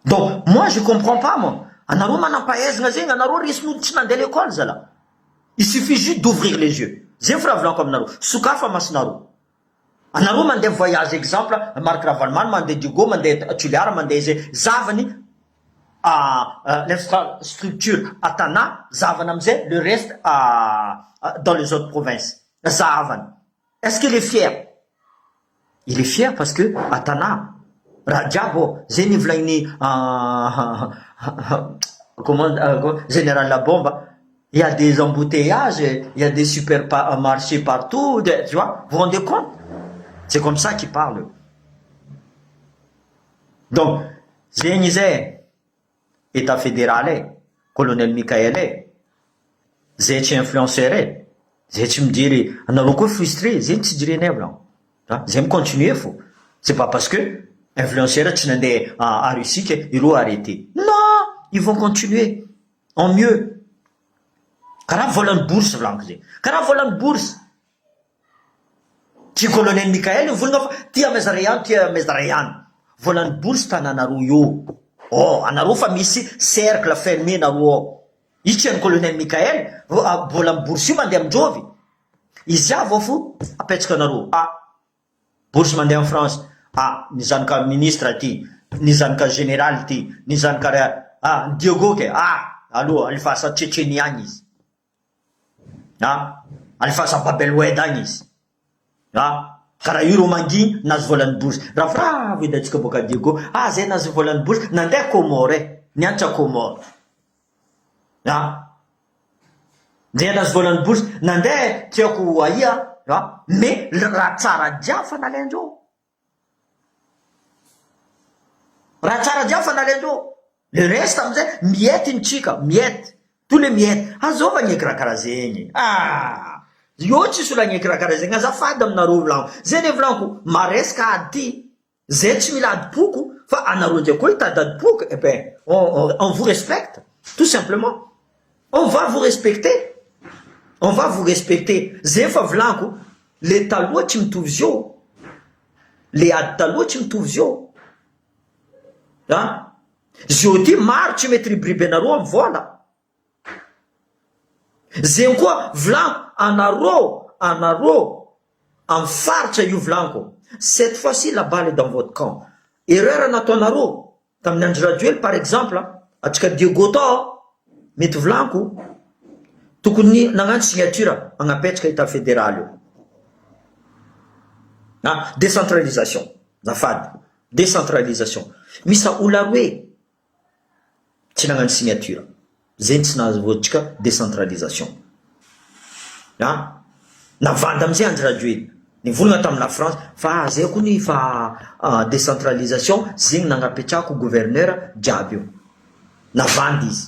donc moi je comprends pas moi anareo manampahaizana zegny anareo resin'olo tsy nandeha l'école zala il suffit juste d'ouvrir les yeux zegny fa raha volaniko aminareo sokafa masonareo anareo mandeha voyage exemple Marc Ravalomanana mandeha Diego mandeha Tuléar mandeha zay zavany l'infrastructure à Tana zavany amizay le reste dans les autres provinces zavany est-ce qu'il est fier il est fier parce que à Tana raha jiaby ao zay ny volagniny comment général Labomba il y a des embouteillages il y a des supermarchés partout tu vois vous vous rendez compte c'est comme ça qu'il parle donc zegny izy e état fédéral e colonel Michael e zay tsy influenceur e zay tsy mijery anareo koa frustré zegny tsy jerenay volagno a zay mi-continuer fo c'est pas parce que influenceur tsy nandeha à Russie que ireo arrêté non ils vont continuer en mieux karaha volan'ny bourse volaniko zay karaha volan'ny bourse tsy colonel Michael mivolagna fa ty amezare ihany ty amezare ihany volan'ny bourse tananareo io oh anareo fa misy cercle fermé nareo ao io tsy hainy colonel Michael volan'ny bourse io mandeha amindrovy izy avy ao fo apetraka anareo ah bourse mandeha en France ah ny zanaka ministre ty ny zanaka général ty ny zanaka ah Diogo ke ah aloha alifasa Tchétchénie agny izy ah alifasa Bab El Oued agny izy ah karaha io ro manginy nahazo volan'ny bourse ravoravo edy atsika boaka Diego ah zay nahazo volan'ny bourse nandeha Comore e nianatra Comore ah zay nahazo volan'ny bourse nandeha tiako aia ah mais raha tsara jiaby fa nalaindreo raha tsara jiaby fa nalaindreo le reste amizay miety nitsika miety tous les miettes azova gneky raha karaha zegny ah io tsisy olo agneky raha karaha zegny azafady aminareo volaniko zay ne volaniko maresaka ady ty zay tsy mila adipoko fa anareo ndraiky koa hitady adipoko eh ben on vous respecte tout simplement on va vous respecter on va vous respecter zay fa volaniko le taloha tsy mitovy zio le ady taloha tsy mitovy zio ah zio ty maro tsy mety ribiriby anareo amy vola zegny koa volaniko anareo anareo amy faritra io volaniko cette fois-ci la balle est dans votre camp erreur nataonareo tamin'ny Andry Rajoely par exemple atsika Diego tao mety volaniko tokony nagnano signature agnapetraka état fédéral io ah décentralisation zafady décentralisation misy olo aroe tsy nagnano signature zegny tsy nahazoantsika décentralisation ah navandy amizay Andry Rajoely nivolagna tamina France fa zay kony fa décentralisation zegny nagnapetrahako gouverneur jiaby io navandy izy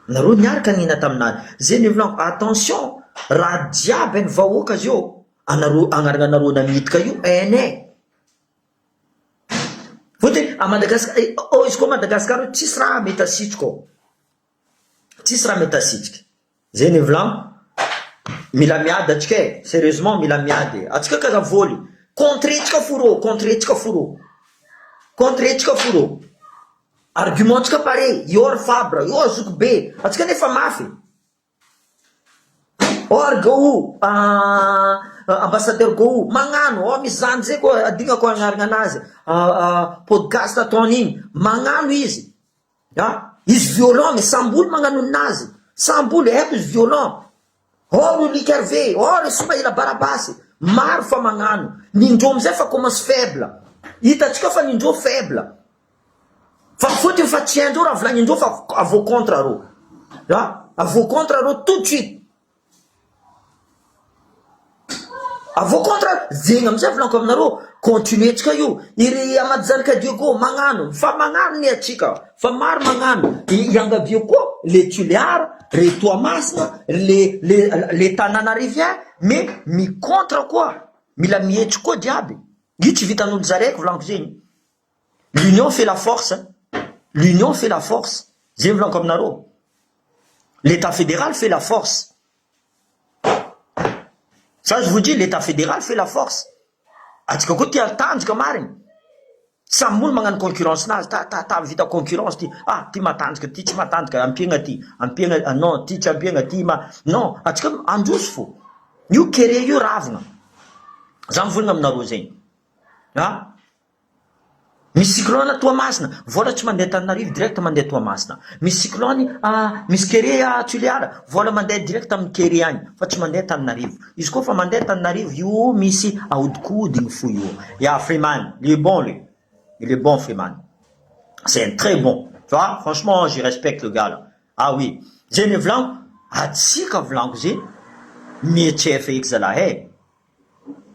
nareo niaraka nihina taminazy zay ny volaniko attention raha jiaby ny vahoaka zio anareo agnarana anareo namitika io hainay fotony a Madagasikara oh izy koa Madagasikara io tsisy raha mety asitrika ao tsisy raha mety asitrika zay ny volaniko. Mila miady atsika e, sérieusement mila miady e, atsika kaza voly, contre-tsika fo rô, contre-tsika fo rô, contre-tsika fo rô, argument tsika pare, io ry Fabre, io ry zokibe, atsika nefa mafy, or Gou, ambassadeur Gou, magnano, oh misy zandry zay koa adignako agnarana anazy, podcast ataony igny, magnano izy, ah, izy violent mais samby olo magnano ninazy, samby olo, haiko izy violent, oh ry Luc Hervé, oh ry Soumaïla Barabasy, maro fa magnano, nindreo amizay fa commence faible, hitantsika fa nindreo faible, fa fotony fa tsy haindreo raha volagnindreo fa avoa contre reo, ah, avoa contre reo tout de suite. Avoa contre zegny amizay volaniko aminareo continuer tsika io iry Amady Diego magnano fa magnano ny atsika fa maro magnano iangavio koa le Tuléar re Toamasina le le le tanàna rivière mais mi contre koa mila mihetsiky koa jiaby io tsy vitan'olo zaraiky volaniko zegny l'union fait la force l'union fait la force zegny volaniko aminareo l'état fédéral fait la force ça je vous dis l'état fédéral fait la force atsika koa tia tanjaka mariny samy olo magnano concurrence nazy ta ta ta vita concurrence ty ah ty matanjaka ty tsy matanjaka ampiagna ty ampiagna non ty tsy ampiagna ty ma non atsika androso fo io kere io ravina za mivolagna aminareo zegny ah misy cyclone Toamasina vola tsy mandeha Tananarivo direct mandeha Toamasina misy cyclone ah misy kere a Tuléar vola mandeha direct amin'ny kere agny fa tsy mandeha Tananarivo izy koa fa mandeha Tananarivo io misy ahodikodiny fo io ya Freeman il est bon lui il est bon Freeman c'est un très bon tu vois franchement je respecte le gars là ah oui zegny volaniko atsika volaniko zegny mietsefa eky zalahy e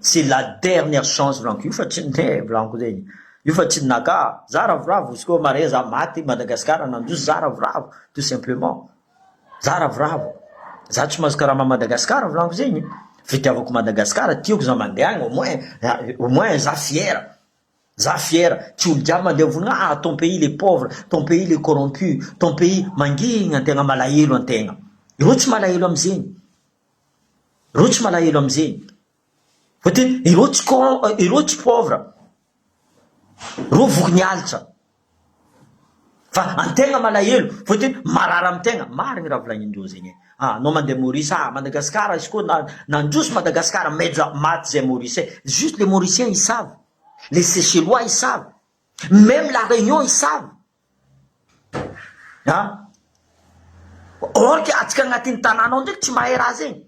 c'est la dernière chance volaniko io fa tsy ne volaniko zegny io fa tsy ninaka za ravoravo izy koa mare za maty Madagasikara nandroso za ravoravo tout simplement za ravoravo za tsy mahazo karaha Madagasikara volaniko zegny fitiavako Madagasikara tiako za mandeha agny au moins au moins za fier za fier tsy olo jiaby mandeha mivolagna ah ton pays il est pauvre ton pays il est corrompu ton pays mangigny antegna malahelo antegna ireo tsy malahelo amizegny ireo tsy malahelo amizegny fôtony ireo tsy cor ireo tsy pauvre reo voky nialitra fa antegna malahelo fôtony marary amitegna marigny raha volagnindreo zegny e ah anao mandeha Maurice ah Madagasikara izy koa na nandroso Madagasikara meja maty zay Maurice e juste les Mauriciens ils savent les Seychellois ils savent même la Réunion ils savent ah or que atsika agnatin'ny tanàna ao ndraiky tsy mahay raha zegny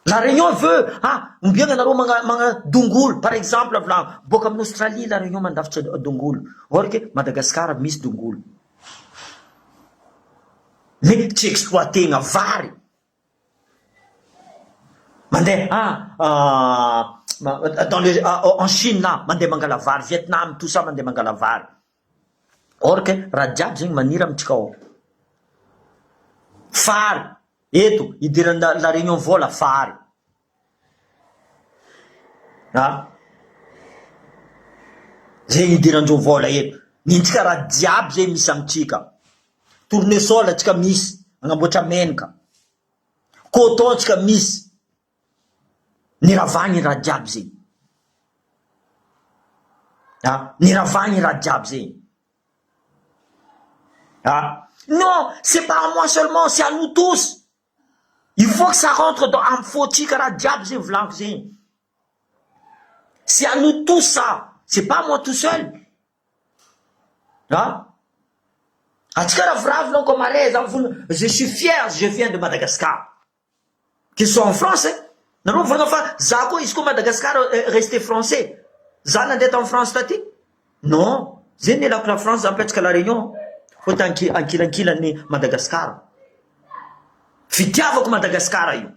La Réunion veut ah ombiagna anareo magna magna dongolo par exemple volagno boaka amin'ny Australie la Réunion mandafitra dongolo or que Madagasikara misy dongolo mais tsy exploitena vary mandeha ah dans le en Chine mandeha mangala vary Vietnam tout ça mandeha mangala vary or que raha jiaby zegny maniry amitsika ao fary eto idirany la Réunion vola fary ah zegny idirandreo vola eto nintsika raha jiaby zegny misy amitsika tournesol atsika misy agnamboatra menaka coton atsika misy niravagny raha jiaby zegny ah niravagny raha jiaby zegny ah non c'est pas à moi seulement c'est à nous tous il faut que ça rentre dans amy fôtsika raha jiaby zegny volaniko zegny c'est à nous tous ça c'est pas moi tout seul ah atsika ravoravo lanko mare za mivolagna je suis fier je viens de Madagascar qu'ils soient en France nareo mivolagna fa za koa izy koa Madagascar resté français za nandeha tamy France taty non zay nialako la France za mipetraka la Réunion fôtony anki ankilankilany Madagascar fitiavako Madagascar io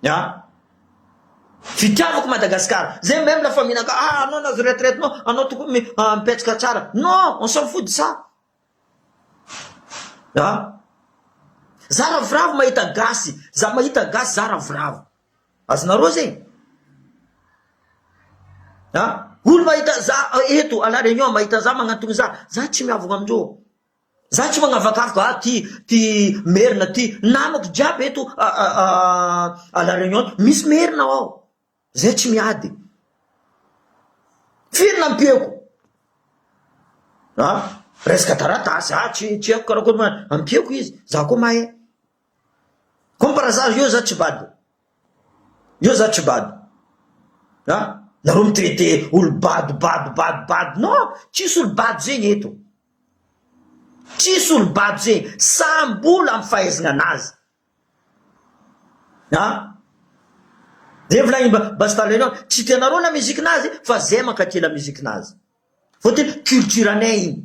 ah fitiavako Madagascar zay même la famille naka ah anao nahazo retraite nao anao tokony mipetraka tsara non on s'en fout de ça ah za ravoravo mahita gasy za mahita gasy za ravoravo azonareo zegny ah olo mahita za eto à la Réunion mahita za magnantony za za tsy miavogna amindreo. Za tsy magnavakavaka ah ty ty merina ty namako jiaby eto à la réunion misy merina ao zay tsy miady firy nampiako ah resaka taratasy ah tsy tsy haiko karakory ma ampiako izy za koa mahay comme par hasard eo za tsy bado eo za tsy bado ah nareo mi-traiter olo bado bado bado bado non tsisy olo bado zegny eto. Tsisy olo bado zegny, samby olo amy fahaizagna anazy a! Zay volagniny Basta Léon, tsy tianareo la musique nazy fa zay mankatia la musique nazy, fôtony culture anay igny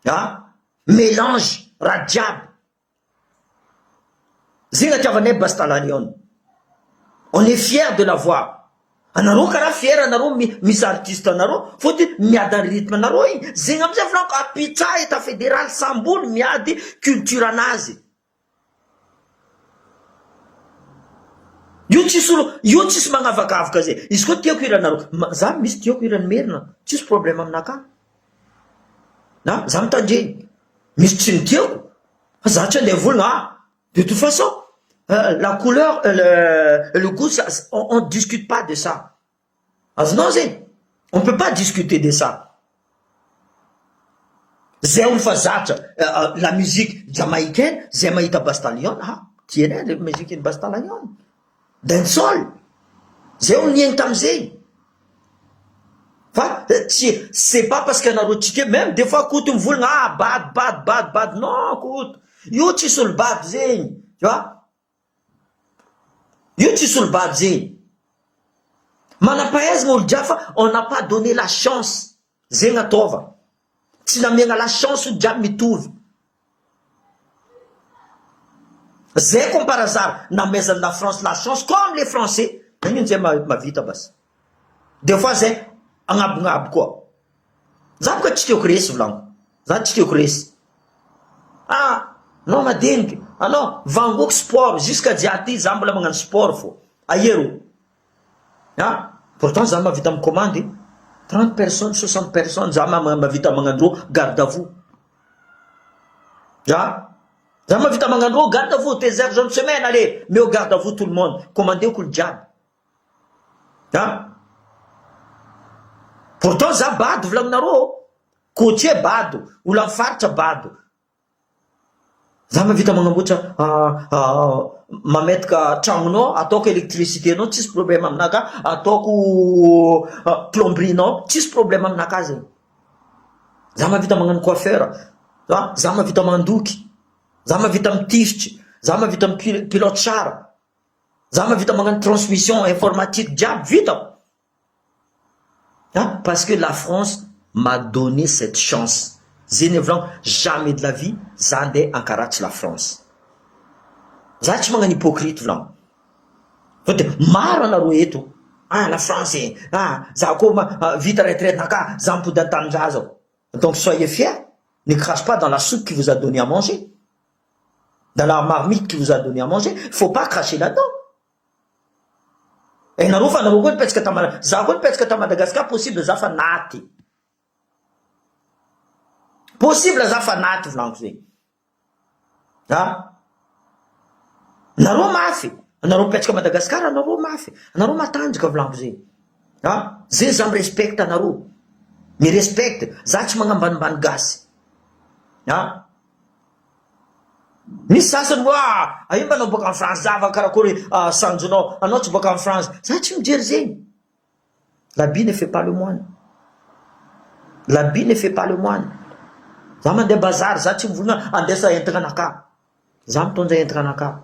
a! Mélange raha jiaby. Zay natiavanay Basta la Lionne. On est fier de l'avoir. Anareo karaha fier anareo misy artiste anareo fôtony miady any rythme anareo igny. Zegny amizay volaniko apitsaha etat federal samby olo miady culture anazy. Io tsisy olo io tsisy magnavakavaka zay. Izy koa tiako hiranareo za misy tiako hiran'i Merina tsisy problème aminakahy. Na za mitandregny misy tsy ny tiako fa za tsy andeha hivolagna ah de toute façon la couleur le le gout ça on discute pas de ça azonao zegny on peut pas discuter de ça zay olo fa zatra la musique jamaïcaine zay mahita Basta Lion ah tianay le musique ny Basta Lion. Dancehall! Zay hono niaigny tamizegny fa tsy c'est pas parce que anareo tsy tia même des fois Koto mivolagna ah bado bado bado bado non Koto io tsisy olo bado zegny tu vois io tsisy olo bado zegny manampahaizagna olo jiaby fa on n'a pas donné la chance zegny ataova Tsy namegna la chance olo jiaby mitovy. Zay comme par hasard namezan'ny la France la chance comme les français nagnino zay mahavita basy. Des fois zay agnabonabo koa. Za boka tsy tiako resy volaniko. Za tsy tiako resy. Ah anao madiniky, anao vangoako sport jusqu'à jiaty za mbola magnano sport fô. Aia rô? Ah! Pourtant za mahavita mi-commande 30 personnes, 60 personnes za mahavita magnandro garde à vous. Ah! Za mahavita magnandro garde à vous, treize heures une semaine allez, meo garde à vous tout le monde, commandeko olo jiaby. Ah! Pourtant za bado volagninareo, côtier bado, olo amy faritra bado. Za mahavita magnamboatra mametaka tragnonao ataoko électricité nao tsisy problème aminaka ataoko plomberie nao tsisy problème aminaka zegny za mahavita magnano coiffeur a za mahavita mandoky za mahavita mitifitry za mahavita mi-pilote char za mahavita magnano transmission informatique jiaby vitako. Ah parce que la France m'a donné cette chance zay ny volagno jamais de la vie za ndeha ankaratsy la France za tsy magnano hypocrite volagno fa de maro anareo eto ah la France e ah za koa ma vita retraite naka za mipody an-tanindrazako donc soyez fier ne crache pas dans la soupe qui vous a donné à manger dans la marmite qui vous a donné à manger faut pas cracher là-dedans. Eh nareo fa nareo koa nipetraka ta Mada za koa nipetraka ta Madagascar possible za fa naty possible za fa naty volaniko zegny ah nareo mafy anareo mipetraka Madagascar anareo mafy anareo matanjaka volaniko zegny ah zegny za mi-respecte anareo mi-respecte za tsy magnambanimbany gasy ah Misy sasany hoe ah aia mba anao boaka any France zava karakory sanjonao anao tsy boaka any France za tsy mijery zegny l'habit ne fait pas le moine l'habit ne fait pas le moine za mandeha bazary za tsy mivolagna andesa entagna anakahy za mitondra entagna anakahy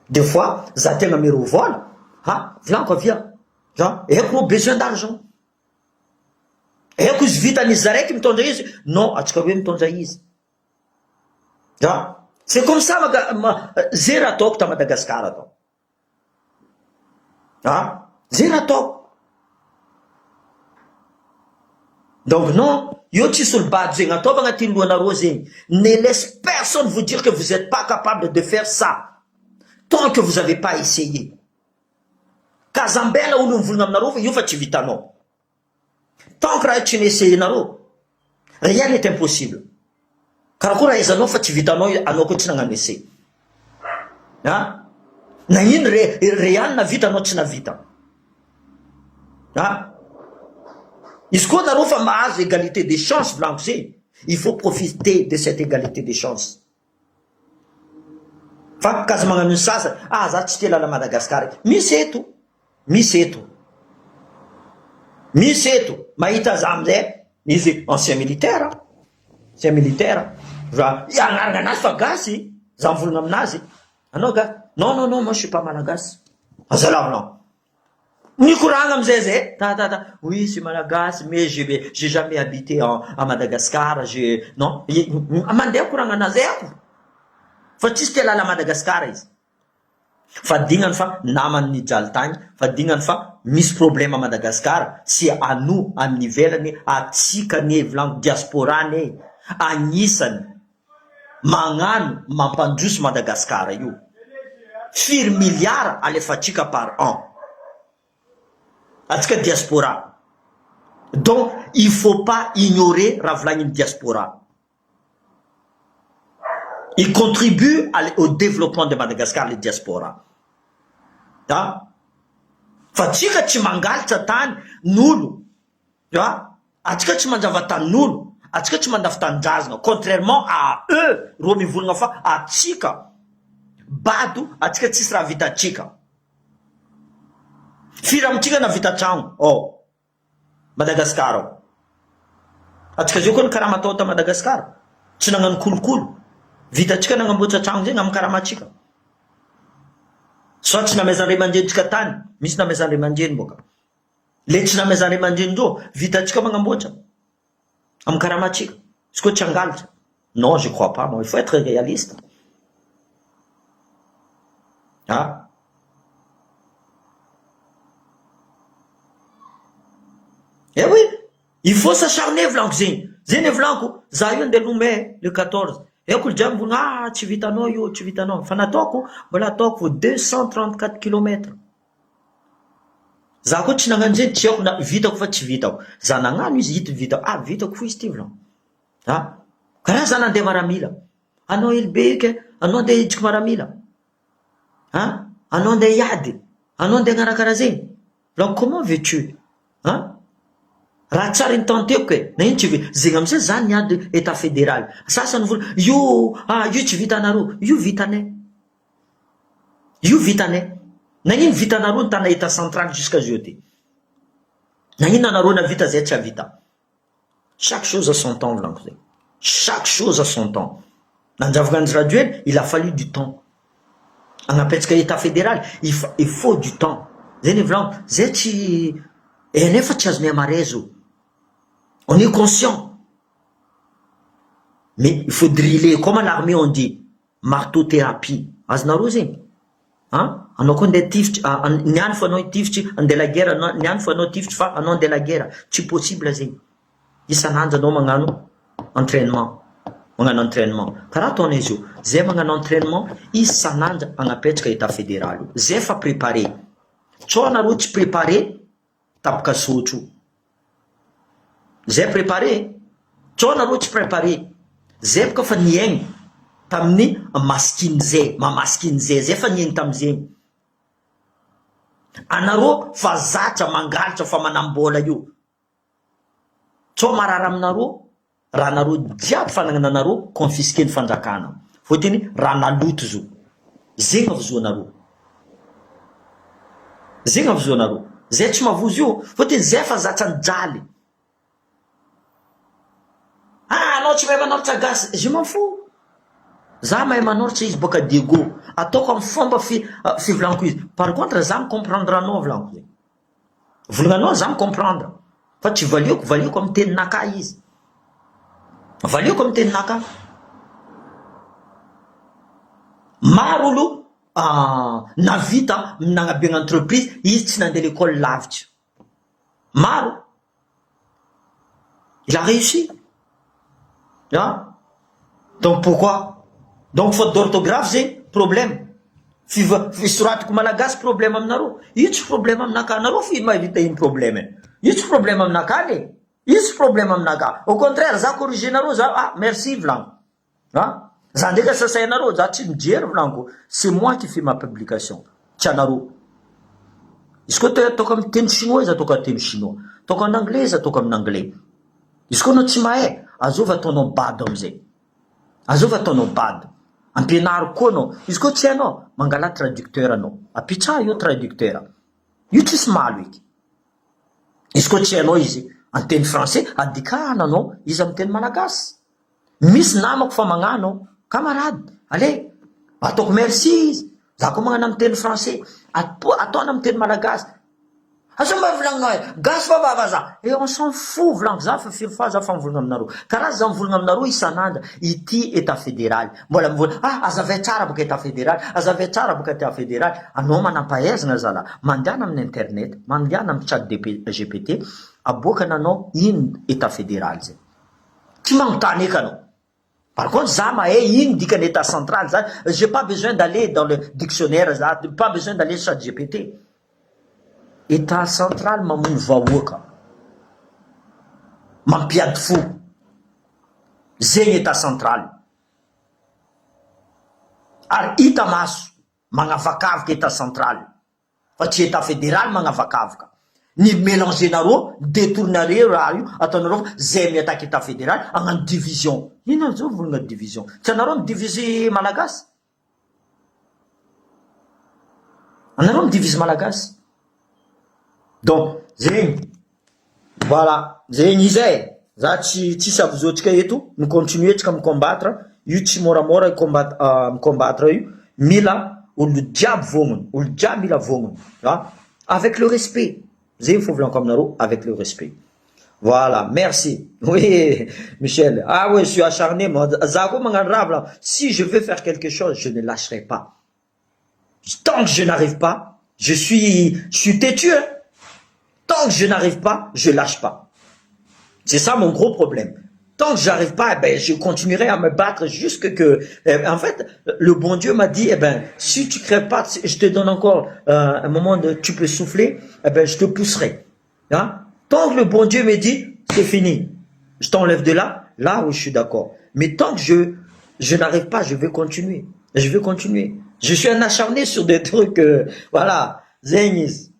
des fois za tegna mero vola ah volaniko avia za haiko rô besoin d'argent haiko izy vitan'izy zaraiky mitondra izy non atsika roe mitondra izy. Ah! C'est comme ça maka zay raha ataoko ta Madagascar atao. Ah! Zay raha ataoko. Donc non, io tsisy olo bado zegny, ataovy agnatin'ny lohanareo zegny, ne laisse personne vous dire que vous etes pas capable de faire ça tant que vous avez pas essayé. Ka aza ambela olo mivolagna aminareo fa io fa tsy vitanao. Tant que raha tsy ni-essayer-nareo, rien n'est impossible. Karakory ahaizanao fa tsy vitanao anao koa tsy nagnano essai a! Nagnino re re ihany navita anao tsy navita a! Izy koa nareo fa mahazo égalité des chances volaniko zay il faut profiter de cette égalité des chances fa ka aza magnano ny sasany ah za tsy tia lala Madagascar misy eto Misy eto. Misy eto. Mahita za amizay izy ancien militaire, ancien militaire, za agnarana anazy fa gasy, za mivolagna aminazy, anao gasy, non non non moi je suis pas malagasy, azalahy aminao. Nikoragna amizay zay, ta ta ta, oui je suis malagasy mais je j'ai jamais habité en à Madagascar, je non, mandeha koragna anazy haiko fa tsisy te lala Madagascar izy. Fa dignany fa namany nijaly tagny, fa dignany fa misy problème à Madagascar, tsy ano amin'ny ivelany atsika anie volaniko diaspora anie agnisany magnano mampandroso Madagascar io, firy milliard alefatsika par an atsika diaspora, donc il faut pas ignorer raha volagniny diaspora. Il contribue au développement de Madagascar le diaspora a! Fa tsika tsy mangalatra tany n'olo a! Atsika tsy mandrava tanin'olo, atsika tsy mandafo tanindrazana contrairement à eux reo mivolagna fa atsika bado atsika tsisy raha vitatsika. Firy amitsika navita tragno ao? Madagascar ao. Atsika zao koa ny karama atao ta Madagascar tsy nagnano kolokolo. Vitatsika nagnamboatra tragno zegny amy karamatsika. Soit tsy namezan ray aman-drenitsika tany, misy namezan ray aman-dreny boka. Le tsy namezan ray aman-dreny reo vitatsika magnamboatra amy karamatsika. Izy koa tsy hangalatra. Non je crois pas moi, il faut etre realiste. Ah. Eh oui, il faut s'acharner volaniko zegny, zegny ne volaniko, za io andeha lomay le 14, eko olo jiaby mivolagna ah tsy vitanao io, tsy vitanao, fa nataoko, mbola ataoko fo 234 kilomètre, za koa tsy nagnano zegny tsy haiko na vitako fa tsy vitako, za nagnano izy hita vitako, ah vitako fo izy ty volaniko. A! Karaha za nandeha maramila, anao ely be io ke, anao andeha hidriky maramila, a! Anao andeha hiady, anao andeha hagnano karaha zegny, donc comment veux tu an! Raha tsara nitanteko e, nagnino tsy vita, zegny amizay za niady etat federal, sasany nivola io ah io tsy vitanareo, io vitanay, io vitanay, nagnino vitanareo nitana etat central jusqu'à zao ty, nagnino anareo navita zay tsy havita. Chaque chose a son temps volaniko zay, chaque chose a son temps, nanjavona Andry Rajoelina il a fallu du temps hanapetraka etat federal il fa il faut du temps zay ny volaniko zay tsy eh nefa tsy azonay amaray zao on est conscient mais il faut driller comme à l'armée on dit marteau thérapie azonareo zegny an anao koa ndeha tifitry niany fo anao hitifitry andeha la guerre anao niany fo anao tifitry fa anao andeha la guerre tsy possible zegny isan'andro anao magnano entrainement magnano entrainement karaha ataonay zio zay magnano entrainement isan'andro agnapetraka etat federal io zay fa préparé tsao anareo tsy préparé Tapaka sotro. Zay préparé e! Tsao nareo tsy préparé. Zay boka fa niaigny tamin'ny maskin zay, maha maskin zay, zay fa niaigny tamizegny. Anareo fa zatra mangalatra fa manam-bola io. Tsao marary aminareo Raha nareo jiaby fanagnana anareo confisquer ny fanjakana fotiny raha naloto zo zegny avozoanareo zegny avozoanareo zay tsy mavozo io fotiny zay fa zatra nijaly ah anao tsy mahay manoratra gasy je m'en fous za mahay manoratra izy boka diego ataoko amy fomba fi fivolaniko izy par contre za mi comprendre anao volaniko zegny Volagnanao za mi comprendre fa tsy valiako, valiako amin'ny teninakahy izy, valiako amin'ny teninakahy. Maro olo navita nagnabeagna entreprise izy tsy nandeha l'école lavitra, maro. Il a réussi an! Donc pourquoi? Donc faute d'orthographe zegny problème, fiva- fisoratako malagasy problème aminareo, io tsy problème aminakahy, anareo firy mahavita iny problème e, io tsy problème aminakahy le, io tsy problème aminakahy, au contraire za corriger-nareo za ah merci volagno. A! Za ndraiky asasainareo, za tsy mijery volaniko, c'est moi qui fait ma publication, tsy anareo. Izy koa te ataoko amin'ny teny chinois izy ataoko amin'ny teny chinois, ataoko en anglais izy ataoko amin'ny anglais. Izy koa anao tsy mahay, azovy ataonao bado amizay. Azovy ataonao bado. Ampianaro koa anao. Izy koa tsy hainao, mangalà traducteur anao. Apitsaho io traducteur. Io tsisy malo eky. Izy koa tsy hainao izy amin'ny teny français, adikana anao izy amin'ny teny malagasy. Misy namako fa magnano camarade, allez ataoko merci izy, za koa magnano amin'ny teny français, ataony amin'ny teny malagasy, asa mba volagninao e, gasy fa va vazaha, et on s'en fout volaniko za fa firy fois za fa mivolagna aminareo, karaha za mivolagna aminareo isan'andro, ity etat federal, mbola mivolagna ah azavain tsara boka etat federal, azavain tsara boka etat federal, anao manampahaizana zalahy, mandehana amin'ny internet, mandehana amin'ny chat gpt, aboakany anao ino etat federal zay. Tsy magnontany eky anao. Par contre za mahay ino dikany etat central za j'ai pas besoin d'aller dans le dictionnaire za pas besoin d'aller chat gpt. Etat central mamono vahoaka. Mampiady fo. Zegny etat central. Ary hita maso magnavakavaka etat central. Fa tsy etat federal magnavakavaka. Ny melanger-nareo, detourner-nareo raha io, ataonareo fa zay mi-attaque etat federal hagnano division. Inona zao volagna division? Tsy anareo mi-diviser malagasy? Anareo mi-divise malagasy. Donc zegny, voilà, zegny izy e! Za tsy tsisy avozoantsika eto, mi-continuer tsika mi-combattre, io tsy moramora combat mi-combattre io, mila olo jiaby vognona, olo jiaby mila vognona a! Avec le respect, zegny fô volaniko aminareo avec le respect, voilà merci, oui Michel, ah oui je suis acharné moi, za koa magnano raha volaniko, si je veux faire quelque chose je ne lacherai pas. Tant que je n'arrive pas, je suis, je suis têtu hein. Tant que je n'arrive pas, je lâche pas. C'est ça mon gros problème. Tant que j'arrive pas, eh ben, je continuerai à me battre jusque que, eh, en fait, le bon Dieu m'a dit, eh ben, si tu crèves pas, je te donne encore euh, un moment de, tu peux souffler, eh ben, je te pousserai. Hein? Tant que le bon Dieu me dit, c'est fini, je t'enlève de là, là où je suis d'accord. Mais tant que je, je n'arrive pas, je vais continuer. Je vais continuer. Je suis un acharné sur des trucs, euh, voilà, zegny izy.